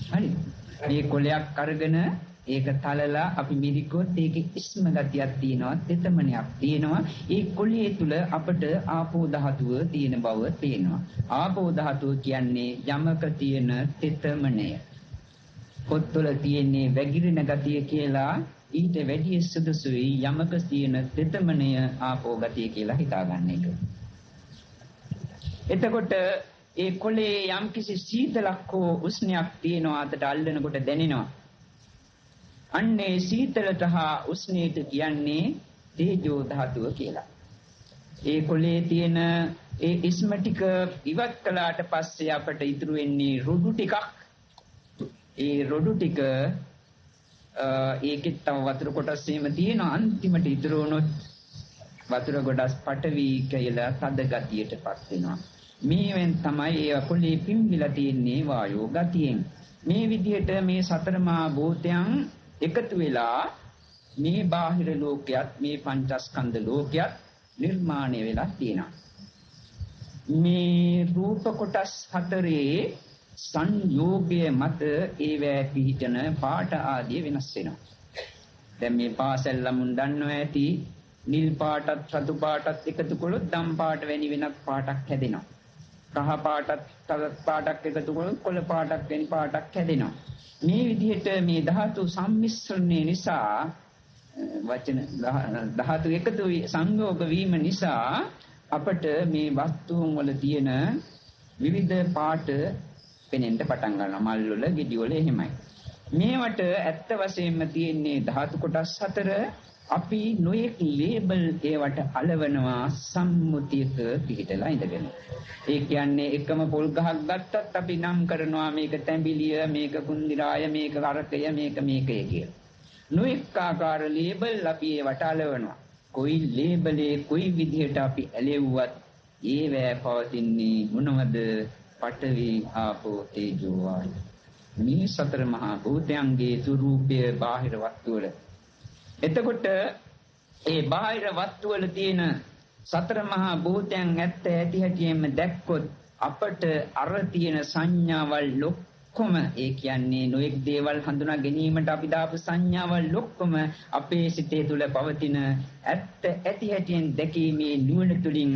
S1: හරි. මේ කොළයක් අරගෙන ඒක තලලා අපි මිරිකුවොත් ඒකේ ඉස්ම ගතියක් තියෙනවා, තෙතමනයක් තියෙනවා. ඒ කොළේ තුල අපට ආපෝ ධාතුව තියෙන බව තේනවා. ආපෝ ධාතුව කියන්නේ යමක තියෙන තෙතමනය. පොත්වල තියෙන්නේ වැగిරෙන ගතිය කියලා, ඊට වැඩිය සුදුසුයි යමක තියෙන තෙතමනය ආපෝ ගතිය කියලා හිතාගන්න එක. එතකොට ඒ කොළේ යම්කිසි සීතලක් හෝ උෂ්ණයක් තියෙනවා අතට අල්ලනකොට දැනෙනවා. අන්නේ සීතලට හා උෂ්ණයට කියන්නේ තේජෝ ධාතුව කියලා. ඒ කොළේ තියෙන ඒ ඉස්ම ටික ඉවත් කළාට පස්සේ අපට ඉතුරු වෙන්නේ රොඩු ටිකක්. ඒ රොඩු ටික ඒකෙත් තව වතුර කොටස් එහෙම තියෙනවා. අන්තිමට ඉතුරු වුණොත් වතුර ගොඩක් පටවි කියලා තද ගතියටපත් වෙනවා. මේවෙන් තමයි ඒ කොළේ පිම්බිලා තියෙන්නේ වායෝ ගතියෙන්. මේ විදිහට මේ සතර මහා භූතයන් එකතු වෙලා මේ බාහිර ලෝකයක් මේ පංචස්කන්ධ ලෝකයක් නිර්මාණය වෙලා තියෙනවා. මේ රූප කොටස් හතරේ සංයෝගය මත ඒවැ පිහිටන පාට ආදිය වෙනස් වෙනවා. දැන් මේ පාසල් ළමුන් දන්නවා ඇති නිල් පාටත් රතු පාටත් එකතු කළොත් දම් පාට වැනි වෙනත් පාටක් හැදෙනවා. කහ පාටත් තවත් පාටක් එකතු කළොත් කොළ පාටක් වැනි පාටක් හැදෙනවා. මේ විදිහට මේ ධාතු සම්මිශ්‍රණය නිසා වචන ධාතු එකතු සංයෝග වීම නිසා අපට මේ වස්තුන් වල තියෙන විවිධ පාට පෙනෙන්න පටන් ගන්නවා. මල් වල, ගෙඩි වල එහෙමයි. මේවට ඇත්ත වශයෙන්ම තියෙන්නේ ධාතු කොටස් හතර. අපි නොයෙක් ලේබල් ඒවට අලවනවා සම්මුතියක පිහිටලා ඉඳගෙන. ඒ කියන්නේ එකම පොල් ගහක් ගත්තත් අපි නම් කරනවා මේක තැඹිලිය, මේක කුන්දිරාය, මේක කරකය, මේක මේකය කියලා. නොයෙක් ආකාර ලේබල් අපි ඒවට අලවනවා. කොයි ලේබලේ කොයි විදිහට අපි ඇලෙව්වත් ඒවැ පවතින්නේ මොනවද? පඨවි ආපෝ තේජෝ වායෝ. මේ සතර මහා භූතයන්ගේ ස්වરૂපය බාහිර වස්තු වල. එතකොට ඒ බාහිර වස්තු වල තියෙන සතර මහා භූතයන් ඇත්ත ඇති හැටියෙන්ම දැක්කොත් අපට අර තියෙන සංඥාවල් ඔක්කොම, ඒ කියන්නේ නොයෙක් දේවල් හඳුනා ගැනීමට අපි දාපු සංඥාවල් ඔක්කොම අපේ සිතේ තුල පවතින ඇත්ත ඇති හැටියෙන් දැකීමේ නුවණ තුලින්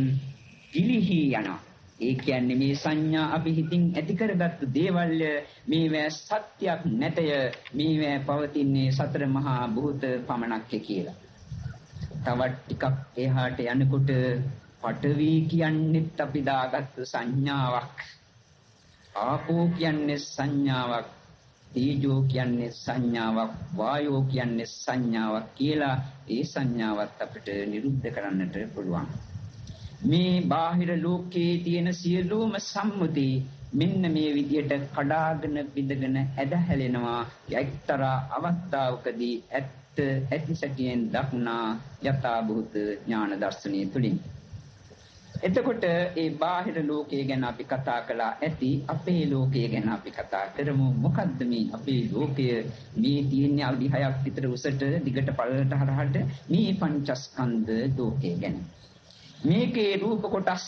S1: ගිලිහි යනවා. ඒ කියන්නේ මේ සංඥා අපි හිතින් ඇති කරගත්තු දේවල් මේවැ සත්‍යයක් නැතය, මේවැ පවතින්නේ සතර මහා භූත පමණක් කියලා. තවත් ටිකක් එහාට යනකොට පඨවි කියන්නේත් අපි දාගත්තු සංඥාවක්, ආපෝ කියන්නේ සංඥාවක්, තේජෝ කියන්නේ සංඥාවක්, වායෝ කියන්නේ සංඥාවක් කියලා ඒ සංඥාවත් අපිට නිරුද්ධ කරන්නට පුළුවන්. මේ බාහිර ලෝකයේ තියෙන සියලුම සම්මුති මෙන්න මේ විදියට කඩාගෙන බිඳගෙන ඇද හැලෙනවා. එක්තරා අවස්ථාවකදී ඇත්ත ඇති සැටියෙන් දක්නා යථා භූත ඥාන දර්ශනය තුලින්. එතකොට ඒ බාහිර ලෝකය ගැන අපි කතා කළා ඇති. අපේ ලෝකය ගැන අපි කතා කරමු. මොකද්ද මේ අපේ ලෝකය? මේ තියෙන්නේ අඩි 6ක් විතර උසට දිගට පළලට හරහට මේ පංචස්කන්ධ ලෝකය ගැන. මේකේ රූප කොටස්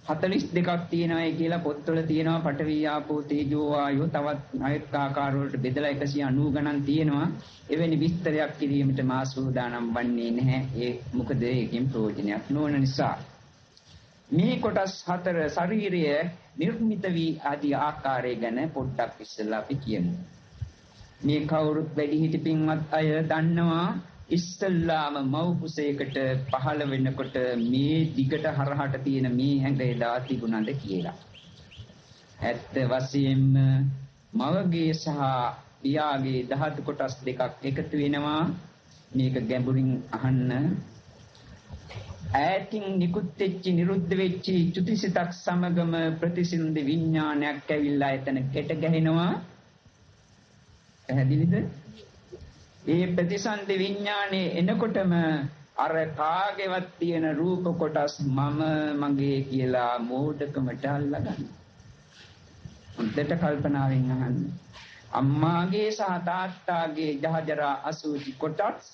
S1: 42ක් තියෙනවායි කියලා පොත්වල තියෙනවා. පඨවි ආපෝ තේජෝ වායෝ තවත් අනෙක් ආකාර වලට බෙදලා 190 ගණන් තියෙනවා. එවැනි විස්තරයක් කිරීමට මා සූදානම් වන්නේ නැහැ. ඒ මොකද ඒකෙන් ප්‍රයෝජනයක් නොවන නිසා. මේ කොටස් හතර ශරීරය නිර්මිත වී ආදී ආකාරය ගැන පොඩ්ඩක් ඉස්සෙල්ලා අපි කියමු. මේ කවුරුත් වැඩිහිටි පින්වත් අය දන්නවා ඉස්සල්ලාම මව් කුසයකට පහළ වෙනකොට මේ දිගට හරහට තියෙන මේ ඇඟ එදා තිබුණාද කියලා. ඇත්ත වශයෙන්ම මවගේ සහ පියාගේ ධාතු කොටස් දෙකක් එකතු වෙනවා. මේක ගැඹුරින් අහන්න. ඈතින් නිකුත් වෙච්ච නිරුද්ධ වෙච්ච චුතිසිතක් සමගම ප්‍රතිසින්ද විඥානයක් ඇවිල්ලා එතන කෙට ගැහෙනවා. පැහැදිලිද? ඒ ප්‍රතිසන්දි විඥානේ එනකොටම අර කාගේවත් තියෙන රූප කොටස් මම මගේ කියලා මෝඩකමට අල්ලගන්න. හොඳට කල්පනාවෙන් අහන්න. අම්මාගේ සහ තාත්තාගේ ජහජරා අසුචි කොටස්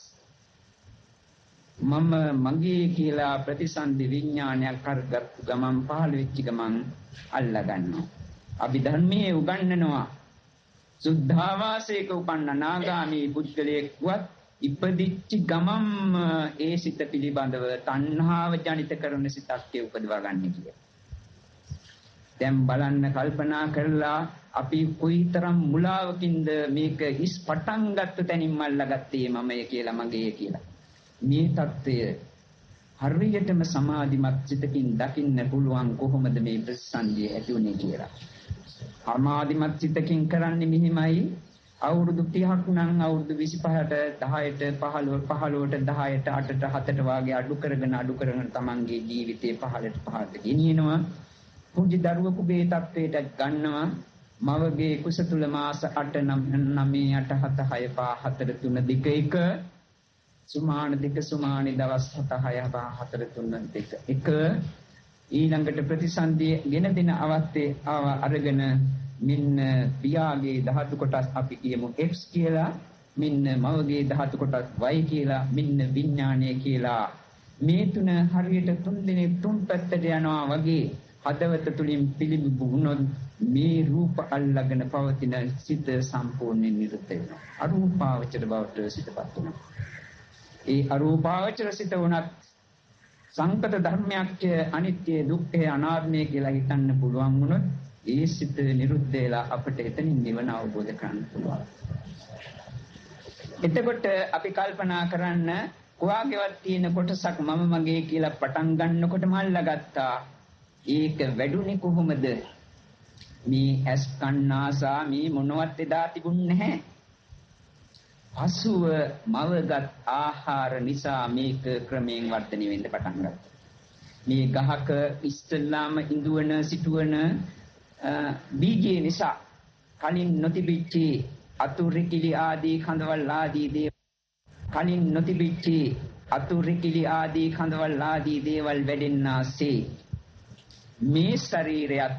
S1: මම මගේ කියලා ප්‍රතිසන්දි විඥානයක් කරගත්තු ගමන් පහළ වෙච්ච ගමන් අල්ලගන්නවා. අපි ධර්මයේ උගන්වනවා සුද්ධාවාසයක උපන්න නාගාමී පුද්ගලයෙක්වත් ඉපදිච්ච ගමන්ම ඒ සිත පිළිබඳව තණ්හාව ජනිත කරන සිතක් ඒ උපදවා ගන්න කියලා. දැන් බලන්න කල්පනා කරලා අපි කොයිතරම් මුලාවකින්ද මේක හිස් පටන් ගත්ත තැනින්ම අල්ලගත්තේ මමය කියලා මගේ කියලා. මේ తত্ত্বය හරියටම සමාධිමත් සිතකින් දකින්න පුළුවන් කොහොමද මේ ප්‍රතිසන්දිය ඇති වුනේ කියලා. සමාධිමත් සිතකින් කරන්නේ මෙහිමයි. අවුරුදු 30ක් නම් අවුරුදු 25ට 10ට 15ට 10ට 8ට 7ට වාගේ අඩු කරගෙන අඩු කරගෙන තමන්ගේ ජීවිතේ 15ට 5ට ගෙනියනවා. පුංචි දරුවෙකුගේ තත්වයට ගන්නවා. මවගේ කුස තුල මාස 8 9 8 7 6 5 4 3 2 1 සුමාන දෙක සුමානි දවස් 7 6 5 4 3 2 1 ඊළඟට ප්‍රතිසන්දිය ගෙන දෙන අවස්ථේ ආව අරගෙන මෙන්න පියාගේ ධාතු කොටස් අපි කියමු X කියලා, මෙන්න මවගේ ධාතු කොටස් Y කියලා, මෙන්න විඥානය කියලා. මේ තුන හරියට තුන් දෙනෙක් තුන් පැත්තට යනවා වගේ හදවත තුලින් පිළිබිඹු වුණොත් මේ රූප අල්ලගෙන පවතින සිත සම්පූර්ණයෙන් නිරුද්ධ වෙනවා. අරූපාවචර බවට සිතපත් වෙනවා. ඒ අරූපාවචර සිත වුණත් සංකත ධර්මයක් අනිත්‍ය දුක්ඛය අනාත්මය කියලා හිතන්න පුළුවන් වුණොත් ඒ සිත නිරුද්ධ වෙලා අපිට එතනින් නිවන අවබෝධ කරගන්න පුළුවන්. එතකොට අපි කල්පනා කරන්න කොහාගේවත් තියෙන කොටසක් මම මගේ කියලා පටන් ගන්නකොටම අල්ලගත්තා. ඒක වැඩුණේ කොහොමද? මේ ඇස් කන් නාසා මේ මොනවත් එදා තිබුණ නැහැ. පසුව මවගත් ආහාර නිසා මේක ක්‍රමයෙන් වර්ධනය වෙන්න පටන් ගත්තා. මේ ගහක ඉස්සෙල්ලාම ඉඳුවන සිටුවන බීජය නිසා කලින් නොතිබිච්ච අතු රිකිලි ආදී කඳවල් ආදී දේ කලින් නොතිබිච්ච අතු රිකිලි ආදී කඳවල් ආදී දේවල් වැඩෙන්නාසේ මේ ශරීරයත්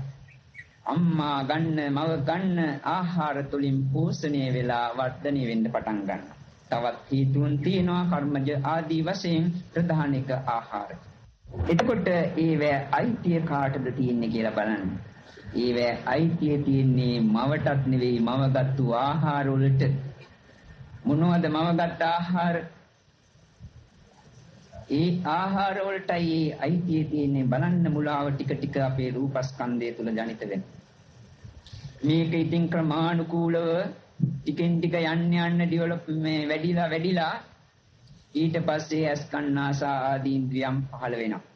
S1: අම්මා ගන්න මව ගන්න ආහාර තුලින් පෝෂණය වෙලා වර්ධනය වෙන්න පටන් ගන්නවා. තවත් හේතුන් තියෙනවා කර්මජ ආදී වශයෙන් ප්‍රධාන එක ආහාර. එතකොට ඒවැ අයිතිය කාටද තියෙන්නේ කියලා බලන්න. ඒවැ අයිතිය තියෙන්නේ මවටත් නෙවෙයි, මවගත්තු ආහාර වලට. මොනවද මවගත් ආහාර? ඒ ආහාර වලටයි ඒ අයිතිය තියෙන්නේ. බලන්න මුලාව ටික ටික අපේ රූපස්කන්ධය තුල ජනිත වෙන. මේක ඉතින් ක්‍රමානුකූලව ටිකෙන් ටික යන්න යන්න ඩෙවලොප් මේ වැඩිලා වැඩිලා ඊට පස්සේ ඇස් කන් නාසා ආදී ඉන්ද්‍රියන් පහළ වෙනවා.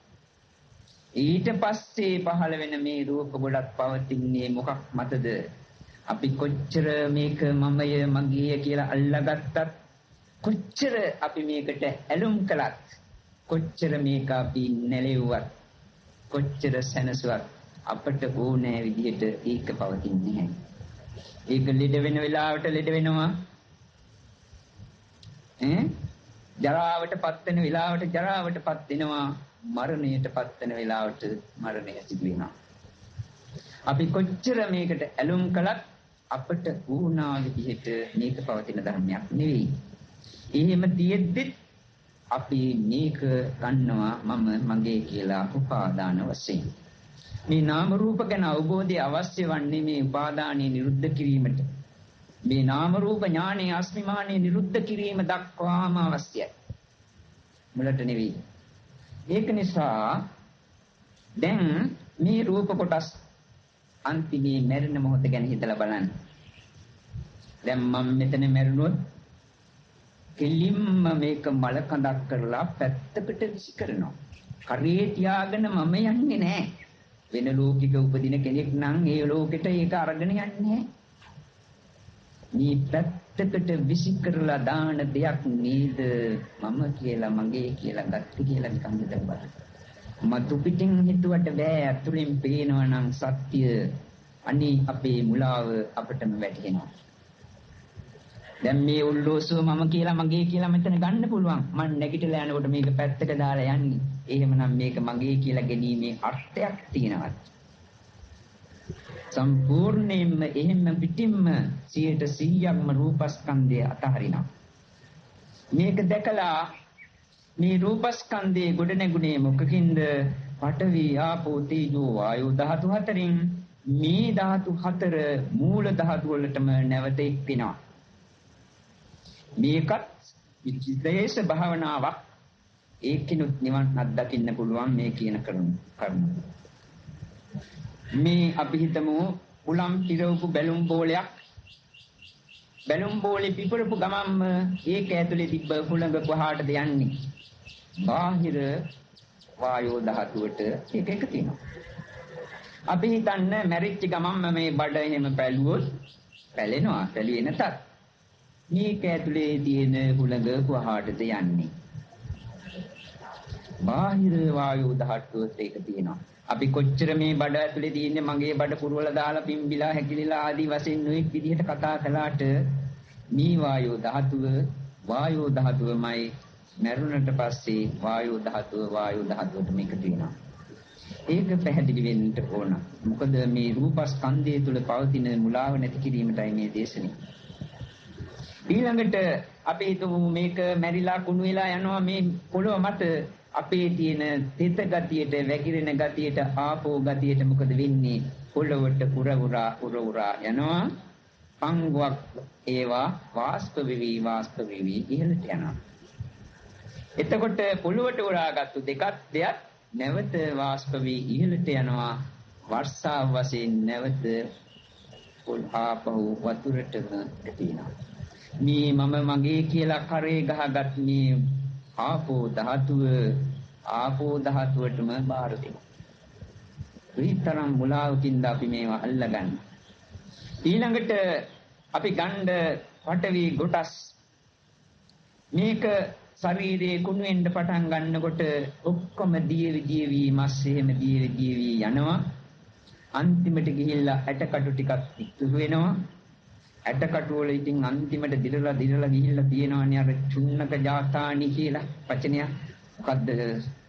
S1: ඊට පස්සේ පහළ වෙන මේ රූප ගොඩක් පවතින්නේ මොකක් මතද? අපි කොච්චර මේක මමය මගේය කියලා අල්ලාගත්තත්, කොච්චර අපි මේකට ඇලුම් කළත්, කොච්චර මේක අපි නැලෙව්වත්, කොච්චර සැනසුවත් අපට ඕනෑ විදිහට ඒක පවතින්නේ නැහැ. ඒක ලෙඩ වෙන වෙලාවට ලෙඩ වෙනවා. ඈ ජරාවට පත් වෙන වෙලාවට ජරාවට පත් වෙනවා. මරණයට පත් වෙන වෙලාවට මරණය සිදු වෙනවා. අපි කොච්චර මේකට ඇලුම් කළත් අපට ඕනා විදිහට මේක පවතින ධර්මයක් නෙවෙයි. එහෙම තියෙද්දිත් අපි මේක ගන්නවා මම මගේ කියලා උපාදාන වශයෙන්. මේ නාම රූප ගැන අවබෝධය අවශ්‍ය වන්නේ මේ උපාදානය නිරුද්ධ කිරීමට. මේ නාම රූප ඥානයේ අස්මිමානය නිරුද්ධ කිරීම දක්වාම අවශ්‍යයි. මුලට නෙවෙයි. ඒක නිසා දැන් මේ රූප කොටස් අන්තිමේ මැරෙන මොහොත ගැන හිතලා බලන්න. දැන් මම මෙතන මැරුණොත් කෙලින්ම මේක මල කඳක් කරලා පැත්තකට විසි කරනවා. කරේ තියාගෙන මම යන්නේ නෑ. වෙන ලෝකික උපදින කෙනෙක් නම් ඒ ලෝකෙට ඒක අරගෙන යන්නේ නෑ. මේ පැත්තකට විසි කරලා දාන දෙයක් නේද මම කියලා මගේ කියලා ගත්ත කියලා නිකන් හිතලා බලන්න. මතු පිටින් හිතුවට බෑ, අතුලින් පේනවා නම් සත්‍ය. අනේ අපේ මුලාව අපටම වැටහෙනවා. දැන් මේ උල්ලෝසුව මම කියලා මගේ කියලා මෙතන ගන්න පුළුවන්. මං නැගිටලා යනකොට මේක පැත්තක දාලා යන්නේ. එහෙමනම් මේක මගේ කියලා ගැනීමේ අර්ථයක් තියෙනවද? සම්පූර්ණයෙන්ම එහෙම පිටින්ම 100%ක්ම රූපස්කන්ධය අතහරිනවා. මේක දැකලා මේ රූපස්කන්ධයේ ගොඩ නැගුණේ මොකකින්ද? පඨවි ආපෝ තේජෝ වායෝ ධාතු හතරෙන්. මේ ධාතු හතර මූල ධාතු වලටම නැවත එක් වෙනවා. මේකත් විශේෂ භාවනාවක්. ඒකිනුත් නිවන් අත්දකින්න පුළුවන් මේ කියන කරුණ. මේ අපි හිතමු උලම් පිරවපු බැලුම් බෝලයක්. බැලුම් බෝලේ පිපරපු ගමන්ම ඒක ඇතුලේ තිබ්බ හුළඟ කොහාටද යන්නේ? බාහිර වායෝ ධාතුවට ඒක එකතු වෙනවා. අපි හිතන්න මැරිච්ච ගමන්ම මේ බඩ එහෙම පැලුවොත් පැලෙනවා. පැලුවේ නැතත් මේක ඇතුලේ තියෙන හුළඟ කොහාටද යන්නේ? බාහිර වායෝ ධාතුවට ඒක තියෙනවා. අපි කොච්චර මේ බඩ ඇතුලේ තියෙන්නේ මගේ බඩ පුරවලා දාලා පිම්බිලා හැකිලිලා ආදී වශයෙන් නොයෙක් විදිහට කතා කළාට මේ වායෝ ධාතුව වායෝ ධාතුවමයි. මරුණට පස්සේ වායෝ ධාතුව වායෝ ධාතුවටම එකතු වෙනවා. ඒක පැහැදිලි වෙන්න ඕන. මොකද මේ රූපස්කන්ධය තුල පවතින මුලාව නැති කිරීමටයි මේ දේශනේ. ඊළඟට අපි හිතමු මේක මැරිලා කුණු වෙලා යනවා. මේ පොළොව මත අපේ තියෙන තෙත ගතියට, වැగిරෙන ගතියට, ආපෝ ගතියට මොකද වෙන්නේ? පොළොවට උර උරා උර උරා යනවා. පංගුවක් ඒවා වාෂ්ප වෙවි වාෂ්ප වෙවි ඉහළට යනවා. එතකොට පොළොවට උරාගත්තු දෙකක් දෙයක් නැවත වාෂ්ප වී ඉහළට යනවා. වර්ෂාව වශයෙන් නැවත ආපහු වතුරටම ඇතිවෙනවා. මේ මම මගේ කියලා කරේ ගහගත් මේ ආපෝ ධාතුව ආපෝ ධාතුවටම බාර දෙනවා. ඊතරම් මුලාවකින්ද අපි මේවා අල්ලගන්නේ. ඊළඟට අපි ගණ්ඩ පඨවි කොටස් මේක ශරීරයේ කුණු වෙන්න පටන් ගන්නකොට ඔක්කොම දියවි දියවි මස් එහෙම දියවි දියවි යනවා. අන්තිමට ගිහිල්ලා ඇටකටු ටිකක් ඉතුරු වෙනවා. ඇටකටු වල ඉතින් අන්තිමට දිරලා දිරලා ගිහිල්ලා තියෙනවනේ අර චුන්නක ජාතානි කියලා වචනයක්. මොකද්ද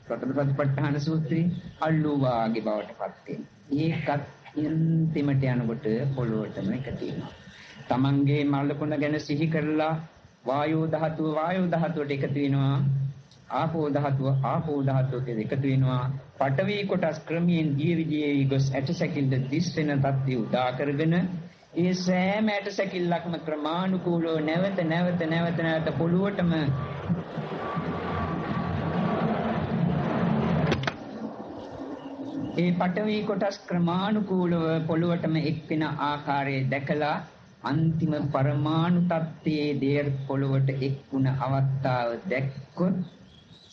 S1: ප්‍රථම සතිපට්ඨාන සූත්‍රයේ අල්ලු වාගේ බවට පත් වෙනවා. ඒකත් අන්තිමට යනකොට පොළොවටම එකතු වෙනවා. තමන්ගේ මලකුණ ගැන සිහි කරලා වායෝ ධාතුව වායෝ ධාතුවට එකතු වෙනවා. ආපෝ ධාතුව ආපෝ ධාතුවට එකතු වෙනවා. පඨවි කොටස් ක්‍රමයෙන් දියවි දියවි ගොස් ඇටසැකිල්ල දිස් වෙන තත්ත්වය උදා කරගෙන ඒ සෑම ඇටසැකිල්ලක්ම ක්‍රමානුකූලව නැවත නැවත නැවත නැවත පොළොවටම ඒ පඨවි කොටස් ක්‍රමානුකූලව පොළොවටම එක් වෙන ආකාරය දැකලා අන්තිම පරමාණු තත්ත්වයේ දේර් පොළොවට එක් වුණ අවස්ථාව දැක්කොත්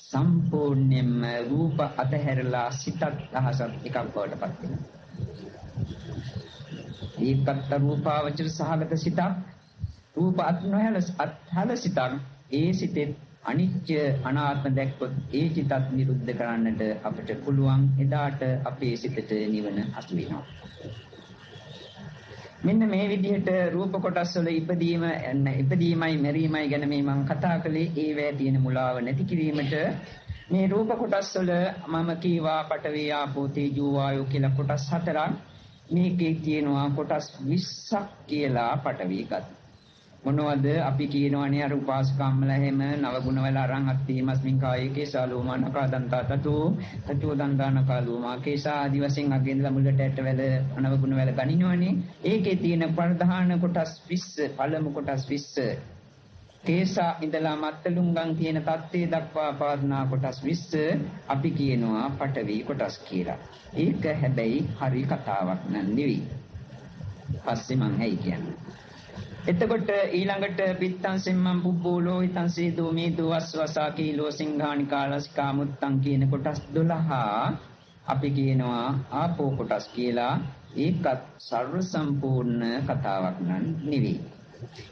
S1: සම්පූර්ණයෙන්ම රූප අතහැරලා සිතත් අහසත් එකක් බවට පත් වෙනවා. ඒකත් රූපාවචර සහගත සිතක්, රූප අත් නොහැල අත්හල සිතක්. ඒ සිතේ අනිත්‍ය අනාත්ම දැක්කොත් ඒ සිතත් නිරුද්ධ කරන්නට අපිට පුළුවන්. එදාට අපේ සිතට නිවන අසු වෙනවා. මෙන්න මේ විදිහට රූප කොටස් වල ඉපදීමයි මැරීමයි ගැන මේ මං කතා කළේ. ඒවැ තියෙන මුලාව නැති කිරීමට මේ රූප කොටස් වල මම කීවා පඨවි ආපෝ තේජෝ වායෝ කියලා කොටස් හතරක්. මේකේ තියෙනවා කොටස් 20ක් කියලා පඨවි ගති. මොනවද අපි කියනවනේ අර උපාසකම්මලා එහෙම නව ගුණ වල අරන් අත්ථීමස්මින් කායේ කේසා ලෝමා නකා දන්තා තතෝ තතෝ දන්තා නකා ලෝමා කේසා ආදි වශයෙන් අගේ ඉඳලා මුලට ඇට වැල නව ගුණ වල ගනිනවනේ. ඒකේ තියෙන ප්‍රධාන කොටස් 20, පළමු කොටස් 20 කේසා ඉඳලා මත්තලුංගම් කියන තත්ත්වයේ දක්වා පවත්නා කොටස් 20 අපි කියනවා පඨවි කොටස් කියලා. ඒක හැබැයි හරි කතාවක් නන් නෙවෙයි. පස්සේ මං ඇයි කියන්නේ. එතකොට ඊළඟට පිත්තං සෙම්මං පුබ්බෝ ලෝහිතං සීදෝ මේදෝ වස්වසා කීලෝ සිංහානිකා ලසිකා මුත්තං කියන කොටස් 12 අපි කියනවා ආපෝ කොටස් කියලා. ඒකත් සර්ව සම්පූර්ණ කතාවක් නන් නෙවෙයි.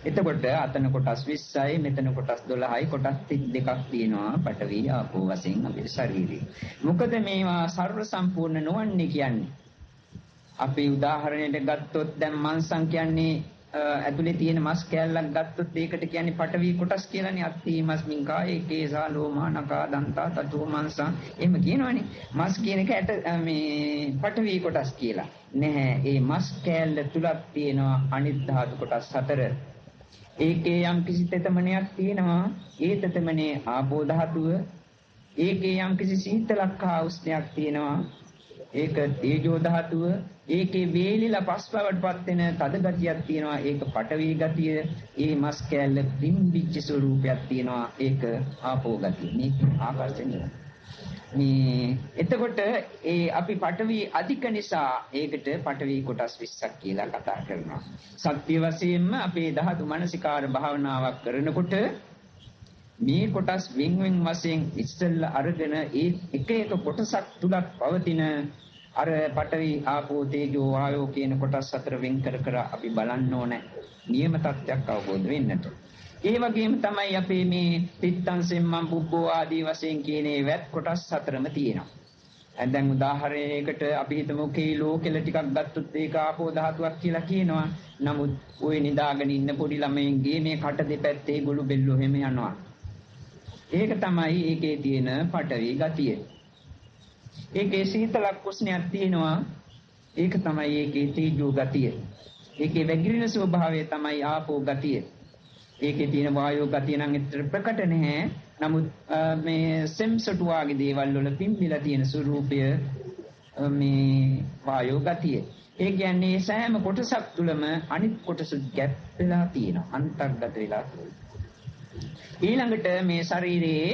S1: එතකොට අතන කොටස් 20යි මෙතන කොටස් 12යි කොටස් 32ක් තියෙනවා පඨවි ආපෝ වශයෙන් අපේ ශරීරේ. මොකද මේවා සර්ව සම්පූර්ණ නොවන්නේ කියන්නේ? අපි උදාහරණයට ගත්තොත් දැන් මංසං කියන්නේ ඇතුලේ තියෙන මස් කෑල්ලක් ගත්තොත් ඒකට කියන්නේ පඨවි කොටස් කියලානේ. අත්ථි මස්මින් කායේ කේසා ලෝමා නකා දන්තා තතෝ මංසං එහෙම කියනවනේ. මස් කියන එක ඇට මේ පඨවි කොටස් කියලා. නැහැ, ඒ මස් කෑල්ල තුලක් තියෙනවා අනිත් ධාතු කොටස් හතර. ඒකේ යම් කිසි තෙතමනයක් තියෙනවා. ඒ තෙතමනේ ආපෝ ධාතුව. ඒකේ යම් කිසි සීතලක් හා උෂ්ණයක් තියෙනවා. ඒක තේජෝ ධාතුව. ඒකේ වේලිලා පස් බවට පත් වෙන තද ගතියක් තියෙනවා. ඒක පඨවි ගතිය. ඒ මස් කෑල්ල පිම්බිච්ච ස්වරූපයක් තියෙනවා. ඒක ආපෝ ගතිය. මේක ආකර්ෂණීය. මේ එතකොට ඒ අපි පඨවි අධික නිසා ඒකට පඨවි කොටස් 20ක් කියලා කතා කරනවා. සත්‍ය වශයෙන්ම අපේ ධාතු මනසිකාර භාවනාවක් කරනකොට මේ කොටස් වෙන් වෙන් වශයෙන් ඉස්සෙල්ලා අරගෙන ඒ එක එක කොටසක් තුලක් පවතින අර පඨවි ආපෝ තේජෝ වායෝ කියන කොටස් හතර වෙන් කර කර අපි බලන්න ඕන නියම තත්ත්වයක් අවබෝධ වෙන්නට. ඒ වගේම තමයි අපේ මේ පිත්තං සෙම්මං පුබ්බෝ ආදී වශයෙන් කියන ඒ වැත් කොටස් හතරම තියෙනවා. දැන් උදාහරණයකට අපි හිතමු කීලෝ කෙල ටිකක් ගත්තොත් ඒක ආපෝ ධාතුවක් කියලා කියනවා. නමුත් ওই නිදාගෙන ඉන්න පොඩි ළමයින්ගේ මේ කට දෙපැත්තේ ගොළු බෙල්ලෝ හැම යනවා. ඒක තමයි ඒකේ තියෙන පඨවි ගතිය. ඒකේ සීතලක් උෂ්ණයක් තියෙනවා. ඒක තමයි ඒකේ තේජෝ ගතිය. ඒකේ වැగిරෙන ස්වභාවය තමයි ආපෝ ගතිය. ඒකේ තියෙන වායෝ ගතිය නම් ඇත්තට ප්‍රකට නැහැ. නමුත් මේ සෙම්සටු වාගේ දේවල් වල පිම්බිලා තියෙන ස්වરૂපය මේ වායෝ ගතිය. ඒ කියන්නේ සෑම කොටසක් තුලම අනිත් කොටස ගැප් වෙලා තියෙනවා, අන්තර්ගත වෙලා තියෙනවා. ඊළඟට මේ ශරීරයේ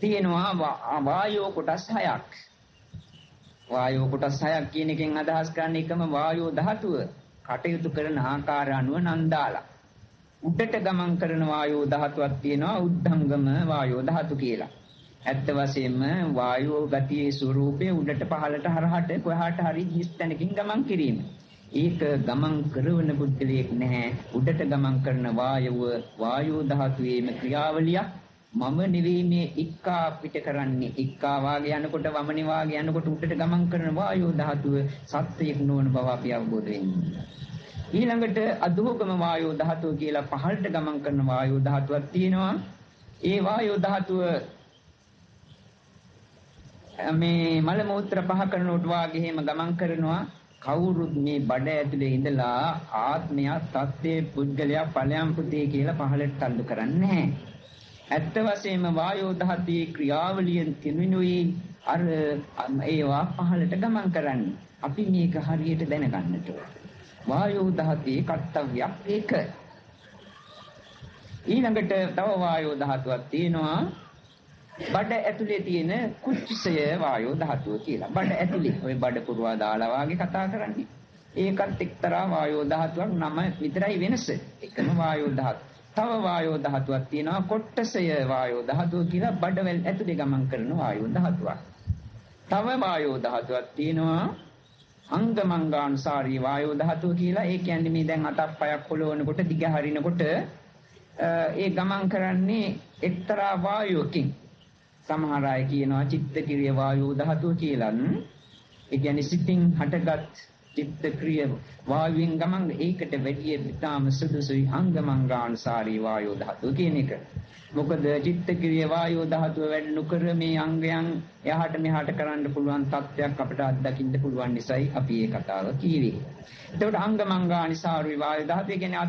S1: තියෙනවා වායෝ කොටස් හයක්. වායෝ කොටස් හයක් කියන එකෙන් අදහස් කරන්නේ එකම වායෝ ධාතුව කටයුතු කරන ආකාර අනුව නම් දාලා. උඩට ගමන් කරන වායෝ ධාතුවක් තියෙනවා උද්ධංගම වායෝ ධාතු කියලා. ඇත්ත වශයෙන්ම වායෝ ගතියේ ස්වરૂපය උඩට පහළට හරහට කොහාට හරි හිස් තැනකින් ගමන් කිරීම. ඒක ගමන් කරවන පුද්ගලයෙක් නැහැ. උඩට ගමන් කරන වායුව වායෝ ධාතුවේම ක්‍රියාවලියක්. මම නෙවෙයි මේ එක්කා පිට කරන්නේ. එක්කා වාගේ යනකොට වමනේ වාගේ යනකොට උඩට ගමන් කරන වායෝ ධාතුව සත්‍යයක් නොවන බව අපි අවබෝධ වෙන්නේ. ඊළඟට අධෝගම වායෝ ධාතුව කියලා පහළට ගමන් කරන වායෝ ධාතුවක් තියෙනවා. ඒ වායෝ ධාතුව මේ මල මූත්‍ර පහ කරනකොට වාගේ එහෙම ගමන් කරනවා. කවුරුත් මේ බඩ ඇතුලේ ඉඳලා ආත්මයක් තත්ත්වයේ පුද්ගලයා ඵලයන් පුතේ කියලා පහළට තල්ලු කරන්නේ නැහැ. ඇත්ත වශයෙන්ම වායෝ ධාතුවේ ක්‍රියාවලියෙන් තිනුනුයි අර ඒවා පහළට ගමන් කරන්නේ. අපි මේක හරියට දැනගන්නට ඕන. වායෝ ධාතුවේ කර්තව්‍යයක් ඒක. ඊළඟට තව වායෝ ධාතුවක් තියෙනවා. බඩ ඇතුලේ තියෙන කුච්චසය වායෝ ධාතුව කියලා. බඩ ඇතුලේ ඔය බඩ පුරවා දාලා වාගේ කතා කරන්නේ. ඒකත් එක්තරා වායෝ ධාතුවක් නම විතරයි වෙනස. එකම වායෝ ධාතුව. තව වායෝ ධාතුවක් තියෙනවා කොට්ටසය වායෝ ධාතුව කියලා බඩවැල් ඇතුලේ ගමන් කරන වායෝ ධාතුවක්. තව වායෝ ධාතුවක් තියෙනවා අංගමංගානුසාරී වායෝ ධාතුව කියලා. ඒ කියන්නේ මේ දැන් අතක් පයක් හොලවනකොට දිග හරිනකොට ඒ ගමන් කරන්නේ එක්තරා වායුවකින්. සමහර අය කියනවා චිත්තක්‍රිය වායෝ ධාතුව කියලා. ඒ කියන්නේ සිතින් හටගත් චිත්තක්‍රිය වායුවෙන් ගමන් ඒකට වැඩිය ඉතාම සුදුසුයි අංගමංගානුසාරී වායෝ ධාතුව කියන එක. මොකද චිත්තක්‍රිය වායෝ ධාතුව වැඩ නොකර මේ අංගයන් එහාට මෙහාට කරන්න පුළුවන් තත්ත්වයක් අපිට අත්දකින්න පුළුවන් නිසායි අපි මේ කතාව කීවේ. එතකොට අංගමංගානුසාරී වායෝ ධාතුව කියන්නේ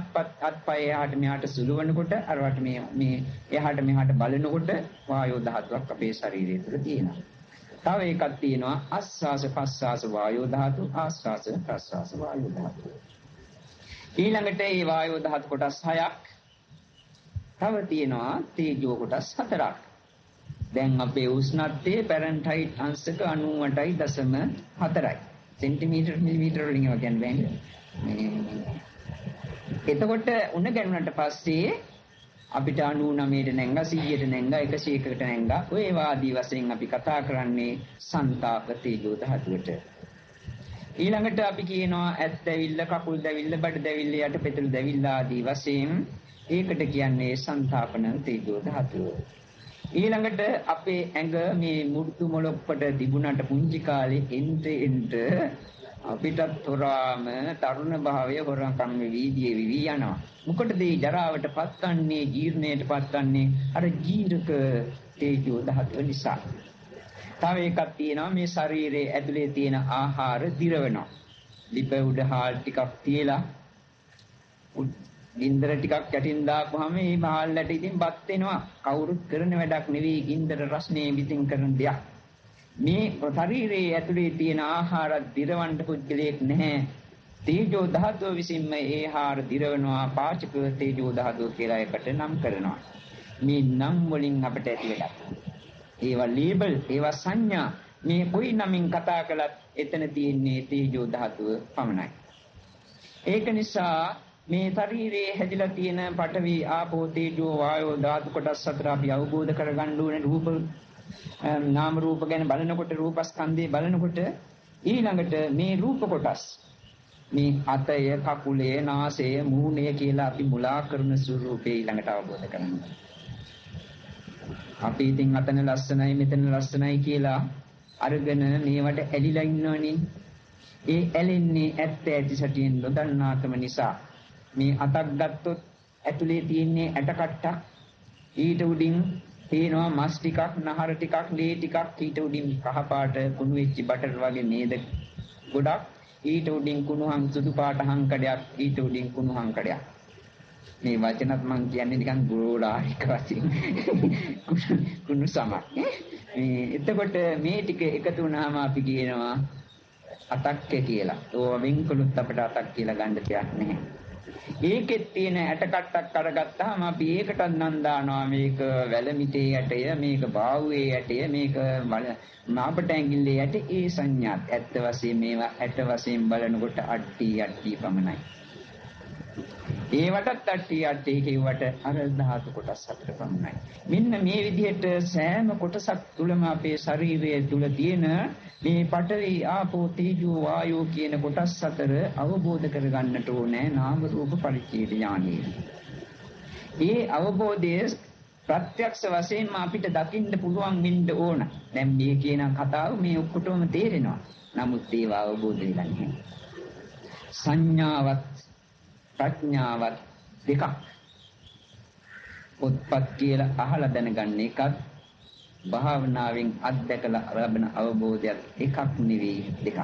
S1: අත්පය එහාට මෙහාට සුළුවනකොට අරවට මේ මේ එහාට මෙහාට බලනකොට වායෝ ධාතුවක් අපේ ශරීරය තුළ තියෙනවා. තව එකක් තියෙනවා ආස්වාස පස්වාස වායෝ ධාතු, ආස්වාස ප්‍රස්වාස වායෝ ධාතු. ඊළඟට මේ වායෝ ධාතු කොටස් හයක්. තව තියෙනවා තේජෝ කොටස් හතරක්. දැන් අපේ උෂ්ණත්වයේ ෆැරන්හයිට් අංශක 98.4යි. සෙන්ටිමීටර් මිලිමීටර් වලින් ඒවා කියන්න බෑනේ. එතකොට උණ ගැනුණාට පස්සේ අපිට 99ට නැංගා, 100ට නැංගා, 101කට නැංගා. ඔය ඒවා ආදී වශයෙන් අපි කතා කරන්නේ සන්තාප තේජෝ ධාතුවට. ඊළඟට අපි කියනවා ඇත් දැවිල්ල, කකුල් දැවිල්ල, බඩ දැවිල්ල, යට පෙතුළු දැවිල්ල ආදී වශයෙන් ඒකට කියන්නේ සන්තාපන තේජෝ ධාතුව. ඊළඟට අපේ ඇඟ මේ මු르දු මොළොප්පට තිබුණට පුංචි කාලේ එන්ට එන්ට අපිටත් හොරාම තරුණ භාවය හොරකම් වෙවි දිය වෙවි යනවා. මොකටද මේ ජරාවට පත්වන්නේ, ජීර්ණයට පත්වන්නේ? අර ජීරක තේජෝ ධාතුව නිසා. තව එකක් තියෙනවා මේ ශරීරයේ ඇතුලේ තියෙන ආහාර දිරවනවා. ලිප උඩ හාල් ටිකක් තියලා ගින්දර ටිකක් යටින් දාපුවාම මේ හාල් ඇට ඉතින් බත් වෙනවා. කවුරුත් කරන වැඩක් නෙවෙයි ගින්දර රස්නේ විසින් කරන දෙයක්. මේ ශරීරයේ ඇතුලේ තියෙන ආහාර දිරවන්න පුද්ගලයෙක් නැහැ. තේජෝ ධාතුව විසින්ම ඒ ආහාර දිරවනවා. පාචක තේජෝ ධාතුව කියලා එකට නම් කරනවා. මේ නම් වලින් අපිට ඇති වැඩක්. ඒවා ලේබල්, ඒවා සංඥා. මේ කොයි නමින් කතා කළත් එතන තියෙන්නේ තේජෝ ධාතුව පමණයි. ඒක නිසා මේ ශරීරයේ හැදිලා තියෙන පඨවි ආපෝ තේජෝ වායෝ ධාතු කොටස් හතර අපි අවබෝධ කරගන්න ඕනේ. රූප නාම රූප ගැන බලනකොට, රූපස්කන්ධය බලනකොට ඊළඟට මේ රූප කොටස් මේ අතය, කකුලය, නාසය, මූණය කියලා අපි මුලා කරන ස්වරූපේ ඊළඟට අවබෝධ කරගන්න. අපි ඉතින් අතන ලස්සනයි මෙතන ලස්සනයි කියලා අරගෙන මේවට ඇලිලා ඉන්නවනේ. ඒ ඇලෙන්නේ ඇත්ත ඇති සැටියෙන් නොදන්නාකම නිසා. මේ අතක් ගත්තොත් ඇතුලේ තියෙන්නේ ඇට කට්ටක්, ඊට උඩින් තියෙනවා මස් ටිකක්, නහර ටිකක්, ලේ ටිකක්, ඊට උඩින් කහ පාට කුණු වෙච්ච බටර් වගේ නේද ගොඩක්, ඊට උඩින් කුණුහන් සුදු පාට හංකඩයක්, ඊට උඩින් කුණු හංකඩයක්. මේ වචනත් මං කියන්නේ නිකන් ගෝලාරික වශයෙන් කුණු සමක්. මේ එතකොට මේ ටික එකතු වුණාම අපි කියනවා අතක්ක කියලා. ඕවා වෙන්කළොත් අපිට අතක් කියලා ගන්න දෙයක් නැහැ. ඒකෙත් තියෙන ඇට කට්ටක් අරගත්තාම අපි ඒකටත් නම් දානවා මේක වැලමිටේ ඇටය, මේක බාවුවේ ඇටය, මේක මාපට ඇඟිල්ලේ ඇට. ඒ සංඥාත් ඇත්ත වශයෙන් මේවා ඇට වශයෙන් බලනකොට අට්ටි අට්ටි පමණයි. ඒවටත් අට්ටි අට්ටි කියුවට අර ධාතු කොටස් හතර පමණයි. මෙන්න මේ විදිහට සෑම කොටසක් තුලම අපේ ශරීරය තුල තියෙන මේ පඨවි ආපෝ තේජෝ වායෝ කියන කොටස් හතර අවබෝධ කරගන්නට ඕනේ නාම රූප පරිච්ඡේද ඥානය. ඒ අවබෝධය ප්‍රත්‍යක්ෂ වශයෙන්ම අපිට දකින්න පුළුවන් වෙන්න ඕන. දැන් මේ කියන කතාව මේ ඔක්කොටම තේරෙනවා. නමුත් ඒවා අවබෝධ වෙලා නැහැ. සංඥාවත් ප්‍රඥාවත් දෙකක්. පොත්පත් කියලා අහලා දැනගන්න එකත් භාවනාවෙන් අත්දැකලා ලබන අවබෝධයත් එකක් නෙවෙයි, දෙකක්.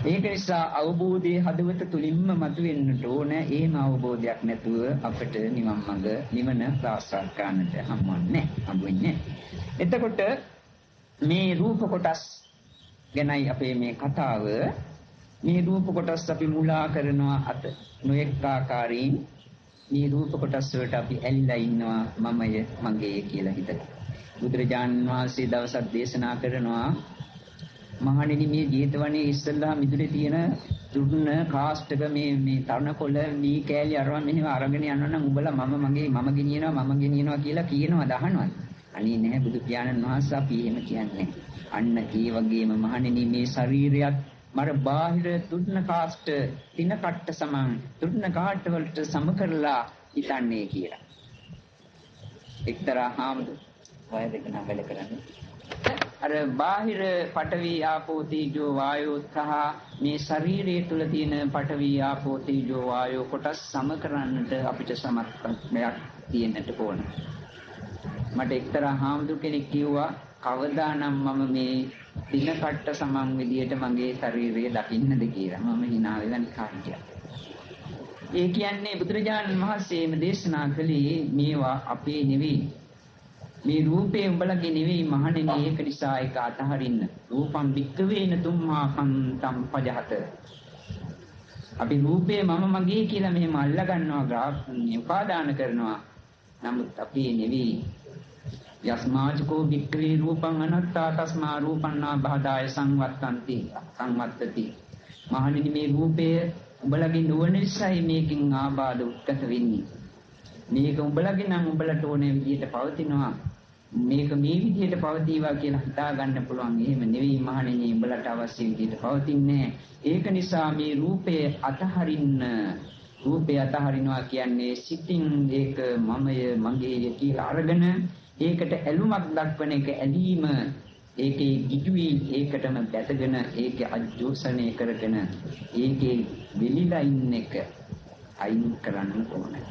S1: ඒක නිසා අවබෝධයේ හදවත තුලින්ම මතුවෙන්නට ඕන. එහෙම අවබෝධයක් නැතුව අපිට නිවන් මඟ, නිවන සාක්ෂාත් කරන්නට හම්බවන්නේ නැහැ. එතකොට මේ රූප කොටස් ගැනයි අපේ මේ කතාව. මේ රූප කොටස් අපි මුලා කරනවා අත නොඑක ආකාරයෙන්. මේ රූප කොටස් වලට අපි ඇලිලා ඉන්නවා මමය මගේ කියලා හිතලා. බුදුරජාණන් වහන්සේ දවසක් දේශනා කරනවා, මහණෙනි මේ ජේතවනයේ ඉස්සල්ලා මිදුලේ තියෙන දුන්න කාස්ටක මේ මේ තනකොළ මේ කෑලි අරවා මෙහෙම අරගෙන යනවා නම් උඹලා මම මගේ මම ගෙනියනවා මම ගෙනියනවා කියලා කියනවා, දහනවා. අනේ නැහැ බුදු පියාණන් වහන්සේ අපි එහෙම කියන්නේ. අන්න ඒ වගේම මහණෙනි මේ ශරීරයත් මර බාහිර තුඩන කාස්ට තින කට්ට සමන් තුඩන කාට්ට වලට සම කරලා හිතන්නේ කියලා. එක්තරා හාමුදුරු වය දෙක නම් වැඩ කරන්නේ. අර බාහිර පඨවි ආපෝ තේජෝ වායෝ සහ මේ ශරීරය තුල තියෙන පඨවි ආපෝ තේජෝ වායෝ කොටස් සම කරන්නට අපිට සමත්කමක් තියෙන්නට ඕන. මට එක්තරා හාමුදුරු කෙනෙක් කිව්වා, කවදානම් මම මේ දින කට්ට සමන් විදියට මගේ ශරීරය දකින්නද කියලා. මම hina වෙලා නිකන් හිටියා. ඒ කියන්නේ බුදුරජාණන් වහන්සේම දේශනා කළේ මේවා අපේ නෙවෙයි. මේ රූපේ උඹලගේ නෙවෙයි මහණෙනි, ඒක නිසා ඒක අතහරින්න. රූපං භික්ඛවේන තුම්හා කන්තම් පජහත. අපි රූපේ මම මගේ කියලා මෙහෙම අල්ලා ගන්නවා, උපාදාන කරනවා. නමුත් අපේ නෙවෙයි. යස්මාචකෝ භික්ඛවේ රූපං අනත්තා තස්මා රූපං නා බාධාය සංවත්තන්ති සංවත්තති. මහණෙනි මේ රූපය උඹලගේ නොවන නිසායි මේකෙන් ආබාධ උත්ගත වෙන්නේ. මේක උඹලගේ නම් උඹලට ඕනේ විදිහට පවතිනවා. මේක මේ විදිහට පවතිවා කියලා හිතා ගන්න පුළුවන්. එහෙම නෙවෙයි මහණෙනි, උඹලට අවශ්‍ය විදිහට පවතින්නේ. ඒක නිසා මේ රූපය අතහරින්න. රූපය අතහරිනවා කියන්නේ සිතින් ඒක මමය මගේය කියලා අරගෙන ඒකට ඇලුමක් දක්වන එක, ඇලීම, ඒකේ ගිජුවි ඒකටම බැසගෙන ඒකේ අජෝසනය කරගෙන ඒකේ වෙලිලා ඉන්න එක අයින් කරන්න ඕනේ.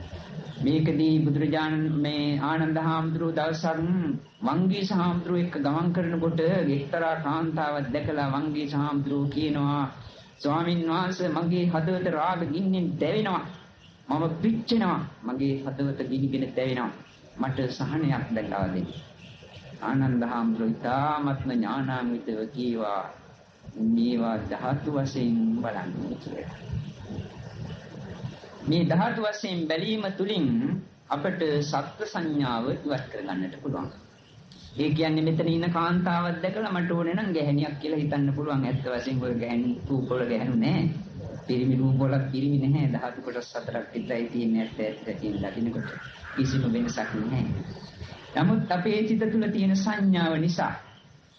S1: මේකදී බුදුරජාණන් මේ ආනන්ද හාමුදුරුවෝ දවසක් වංගීස හාමුදුරුවෝ එක්ක ගමන් කරනකොට එක්තරා කාන්තාවක් දැකලා වංගීස හාමුදුරුවෝ කියනවා, ස්වාමින් වහන්සේ මගේ හදවත රාග ගින්නෙන් දැවෙනවා, මම පිච්චෙනවා, මගේ හදවත ගිනිගෙන දැවෙනවා, මට සහනයක් දක්වා දෙන්න. ආනන්ද හාමුදුරුවෝ ඉතාමත්ම ඥානාන්විතව කීවා, මේවා ධාතු වශයෙන් බලන්න කියලා. මේ ධාතු වශයෙන් බැලීම තුලින් අපට සත්‍ය සංඥාව ඉවත් කරගන්නට පුළුවන්. ඒ කියන්නේ මෙතන ඉන්න කාන්තාවක් දැකලා මට ඕනේ නම් ගැහණියක් කියලා හිතන්න පුළුවන්. ඇත්ත වශයෙන් ඔය ගැහණු රූපවල ගැහණු නෑ. පිරිමි රූප වල පිරිමි නැහැ. ධාතු කොටස් හතරක් විතරයි තියෙන්නේ ඇත්ත ඇත්ත කියන දකින්නකොට කිසිම වෙනසක් නැහැ. නමුත් අපේ සිත තුළ තියෙන සංඥාව නිසා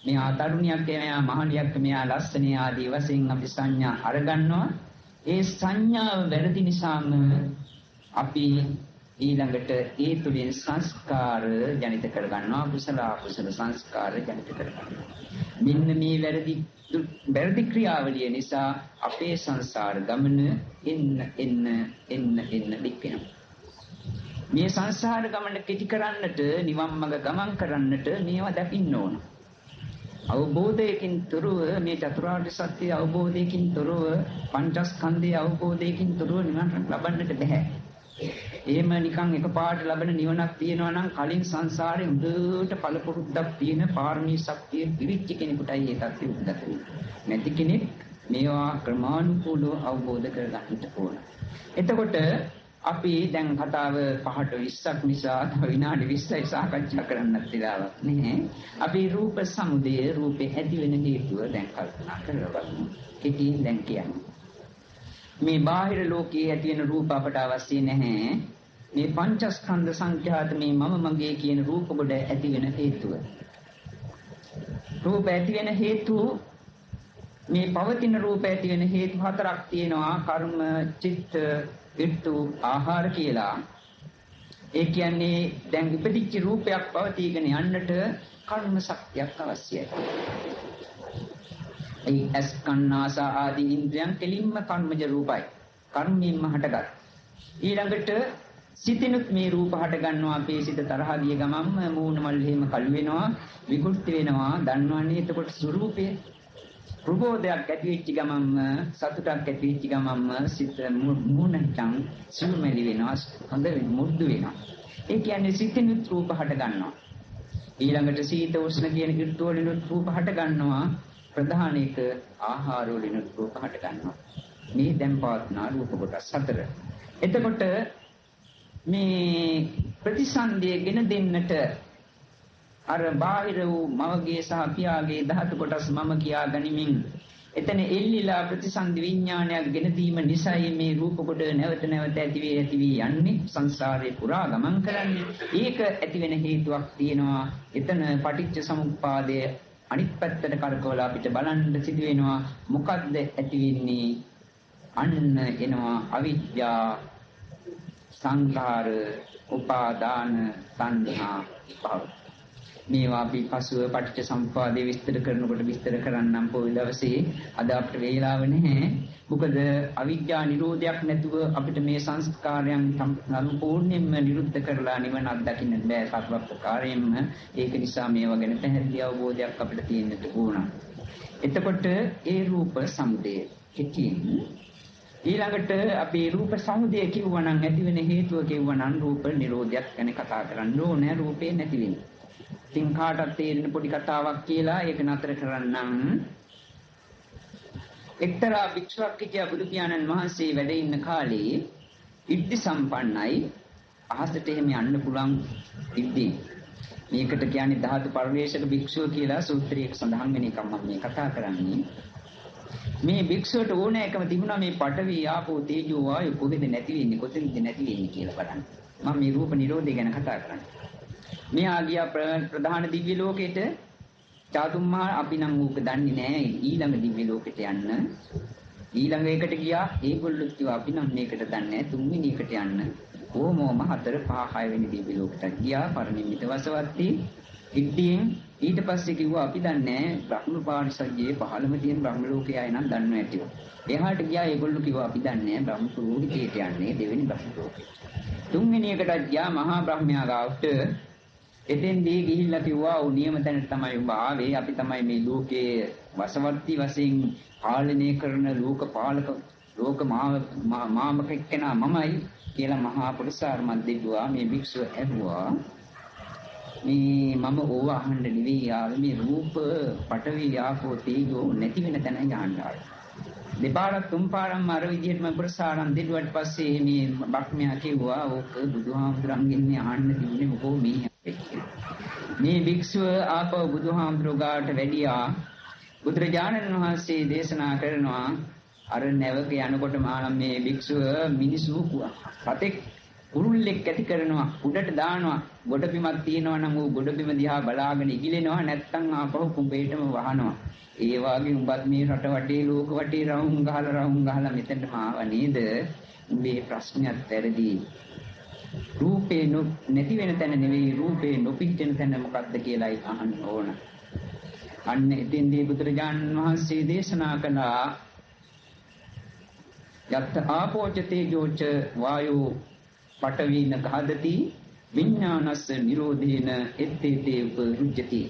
S1: මෙයා තරුණියක්, මෙයා මහලියක්, මෙයා ලස්සන ආදී වශයෙන් අපි සංඥා අරගන්නවා. ඒ සංඥාව වැරදි නිසාම අපි ඊළඟට ඒ තුලින් සංස්කාර ජනිත කරගන්නවා. කුසල අකුසල සංස්කාර ජනිත කරගන්නවා. මෙන්න මේ වැරදි වැරදි ක්‍රියාවලිය නිසා අපේ සංසාර ගමන එන්න එන්න එන්න එන්න දික් වෙනවා. මේ සංසාර ගමන කෙටි කරන්නට, නිවන් මඟ ගමන් කරන්නට මේවා දකින්න ඕන. අවබෝධයකින් තොරව, මේ චතුරාර්ය සත්‍ය අවබෝධයකින් තොරව, පංචස්කන්ධයේ අවබෝධයකින් තොරව නිවන් ලබන්නට බැහැ. එහෙම නිකන් එකපාරට ලබන නිවනක් තියෙනවා නම් කලින් සංසාරේ හොඳට පළපුරුද්දක් තියෙන පාරමී ශක්තිය පිරිච්ච කෙනෙකුටයි ඒ තත්ත්වය උද්ගත වෙන්නේ. නැති කෙනෙක් මේවා ක්‍රමානුකූලව අවබෝධ කරගන්නට ඕන. එතකොට අපි දැන් කතාව 5ට 20ක් නිසා තව විනාඩි 20යි සාකච්ඡා කරන්නත් වෙලාවක් නැහැ. අපි රූප සමුදය, රූපේ ඇති වෙන හේතුව දැන් කල්පනා කරලා බලමු. කෙටියෙන් දැන් කියන්නේ. මේ බාහිර ලෝකයේ ඇති වෙන රූප අපට අවශ්‍ය නැහැ. මේ පංචස්කන්ධ සංඛ්‍යාත මේ මම මගේ කියන රූප කොට ඇති වෙන හේතුව. රූප ඇති වෙන හේතු, මේ පවතින රූප ඇති වෙන හේතු හතරක් තියෙනවා. කර්ම, චිත්ත, ඍතු, ආහාර කියලා. ඒ කියන්නේ දැන් ඉපදිච්ච රූපයක් පවතිගෙන යන්නට කර්ම ශක්තියක් අවශ්‍යයි. ඒ ඇස්, කන්, නාස ආදී ඉන්ද්‍රියන් කෙලින්ම කර්මජ රූපයි. කර්මයෙන්ම හටගත්. ඊළඟට සිතිනුත් මේ රූප හට ගන්නවා. අපේ සිත තරහ ගිය ගමන්ම මූණ මල් එහෙම කළු වෙනවා, විකෘති වෙනවා. දන්නවනේ එතකොට ස්වරූපය. ප්‍රබෝධයක් ඇති වෙච්ච ගමන්ම, සතුටක් ඇති වෙච්ච ගමන්ම සිත මූණ හිටන් සුළුමැලි වෙනවා, හොඳ මු르දු වෙනවා. ඒ කියන්නේ සිතිනුත් රූප හට ගන්නවා. ඊළඟට සීත උෂ්ණ කියන ඍතු වලිනුත් රූප හට ගන්නවා. ප්‍රධාන එක ආහාර වලිනුත් රූප හට ගන්නවා. මේ දැන් පවත්නා රූප කොටස් හතර. එතකොට මේ ප්‍රතිසන්දිය ගෙන දෙන්නට අර බාහිර වූ මවගේ සහ පියාගේ ධාතු කොටස් මම කියා ගනිමින් එතන එල්ලිලා ප්‍රතිසන්දි විඥානයක් ගෙන දීම නිසායි මේ රූප කොට නැවත නැවත ඇති වේ ඇති වී යන්නේ, සංසාරේ පුරා ගමන් කරන්නේ. ඒක ඇති වෙන හේතුවක් තියෙනවා. එතන පටිච්ච සමුප්පාදය අනිත් පැත්තට කරකවලා අපිට බලන්න සිදු වෙනවා. මොකද්ද ඇති වෙන්නේ? අන්න එනවා අවිද්‍යා, සංඛාර, උපාදාන, තණ්හා, භව. මේවා අපි පසුව පටිච්ච සමුප්පාදේ විස්තර කරනකොට විස්තර කරන්නම් පොයි දවසේ. අද අපිට වේලාව නැහැ. මොකද අවිද්‍යා නිරෝධයක් නැතුව අපිට මේ සංස්කාරයන් සම්පූර්ණයෙන්ම නිරුද්ධ කරලා නිවන අත්දකින්න බෑ සර්ව ප්‍රකාරයෙන්ම. ඒක නිසා මේවා ගැන පැහැදිලි අවබෝධයක් අපිට තියෙන්නට ඕන. එතකොට ඒ රූප සමුදය කෙටියෙන් ඊළඟට අපි රූප සමුදය කිව්වනම් ඇති වෙන හේතුව කිව්වනම් රූප නිරෝධයක් ගැන කතා කරන්න ඕනේ. රූපේ නැති වෙන. ඉතින් කාටත් තේරෙන පොඩි කතාවක් කියලා ඒක නතර කරන්නම්. එක්තරා භික්ෂුවක් හිටියා බුදු පියාණන් වහන්සේ වැඩ ඉන්න කාලේ. ඉද්ධි සම්පන්නයි, අහසට එහෙම යන්න පුළුවන් ඉද්ධි. මේකට කියන්නේ ධාතු පරිවේශක භික්ෂුව කියලා සූත්‍රයක සඳහන් වෙන එකක් මම මේ කතා කරන්නේ. මේ භික්ෂුවට ඕනෑකම තිබුණා මේ පඨවි ආපෝ තේජෝ වායු කොහෙද නැති වෙන්නේ, කොතනද නැති වෙන්නේ කියලා බලන්න. මම මේ රූප නිරෝධය ගැන කතා කරන්නේ. මෙහා ගියා ප්‍රධාන දිව්‍ය ලෝකෙට. චාතුම්මා අපි නම් ඌක දන්නේ නෑ, ඊළඟ දිව්‍ය ලෝකෙට යන්න. ඊළඟ එකට ගියා, ඒගොල්ලොත් කිව්වා අපි නම් මේකට දන්නේ නෑ, තුන්වෙනි එකට යන්න. කොහොමම 4 5 6 වෙනි දිව්‍ය ලෝකෙට ගියා පරිනිම්මිත වසවත්තී ඉද්ධියෙන්. ඊට පස්සේ කිව්වා අපි දන්නේ නෑ, බ්‍රහ්ම පාරිසජ්ජයේ පහළම තියෙන බ්‍රහ්ම ලෝකයේ අය නම් දන්නව ඇතිව. එහාට ගියා, ඒගොල්ලෝ කිව්වා අපි දන්නේ නෑ, බ්‍රහ්ම පුරෝහිතයට යන්නේ දෙවෙනි බ්‍රහ්ම ලෝකෙට. තුන්වෙනි එකටත් ගියා මහා බ්‍රහ්මයා ගාවට. එතෙන්දී ගිහිල්ලා කිව්වා ඔව් නියම තැනට තමයි ඔබ ආවේ. අපි තමයි මේ ලෝකයේ වසවර්ති වශයෙන් පාලනය කරන ලෝක පාලක ලෝක මාමක එක්කෙනා මමයි කියලා මහා පුරුෂාර්මත් දෙව්වා. මේ භික්ෂුව ඇහුවා මේ මම ඕව අහන්න නෙවෙයි ආවේ, මේ රූප පඨවි ආපෝ තේජෝ නැති වෙන තැන යන්න ආවේ. දෙපාරක් තුන් පාරක්ම අර විදිහටම පුරුෂාරම් දෙදුවට පස්සේ මේ බ්‍රහ්මයා කිව්වා ඕක බුදුහාමුදුරන්ගෙන් අහන්න තිබුණේ මොකෝ මේ මේ භික්ෂුව ආපහු බුදුහාමුදුරුවෝ ගාවට වැඩියා. බුදුරජාණන් වහන්සේ දේශනා කරනවා අර නැවක යනකොට මානම් මේ භික්ෂුව මිනිසු සතෙක් කුරුල්ලෙක් ඇති කරනවා, උඩට දානවා. ගොඩබිමක් තියෙනවා නම් ඌ ගොඩබිම දිහා බලාගෙන ඉගිලෙනවා, නැත්තම් ආපහු කුඹේටම වහනවා. ඒ වාගේ උඹත් මේ රට වටේ ලෝක වටේ රවුම් ගහලා රවුම් ගහලා මෙතනටම ආවා නේද? උඹේ ප්‍රශ්නයත් වැරදි. රූපේ නැති වෙන තැන නෙවෙයි, රූපේ නොපිහිටෙන තැන මොකද්ද කියලායි අහන්න ඕන. අන්න එතෙන්දී බුදුරජාණන් වහන්සේ දේශනා කළා යත්ත ආපෝච තේජෝච වායෝ පඨවීන ඝාදති විඥානස්ස නිරෝධේන එත්තේතේ උපරුජ්ජති.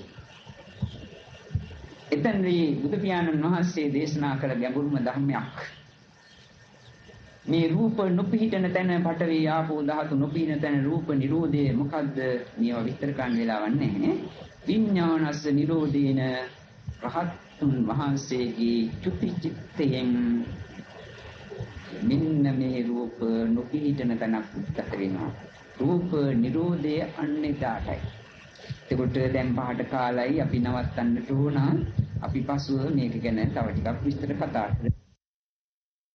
S1: එතනදී බුදු පියාණන් වහන්සේ දේශනා කළ ගැඹුරුම ධර්මයක්. මේ රූප නොපිහිටන තැන පඨවි ආපෝ ධාතු නොපිහිටන තැන රූප නිරෝධය මොකද්ද? මේවා විස්තර කරන්න වෙලාවක් නැහැ. විඥානස්ස නිරෝධේන රහතුන් වහන්සේගේ චුති චිත්තයෙන් මෙන්න මේ රූප නොපිහිටන තැනක් උද්ගත වෙනවා. රූප නිරෝධය අන්න එදාටයි. එතකොට දැන් පහට කාලයි අපි නවත්තන්නට ඕන. අපි පසුව මේක ගැන තව ටිකක් විස්තර කතා කරමු.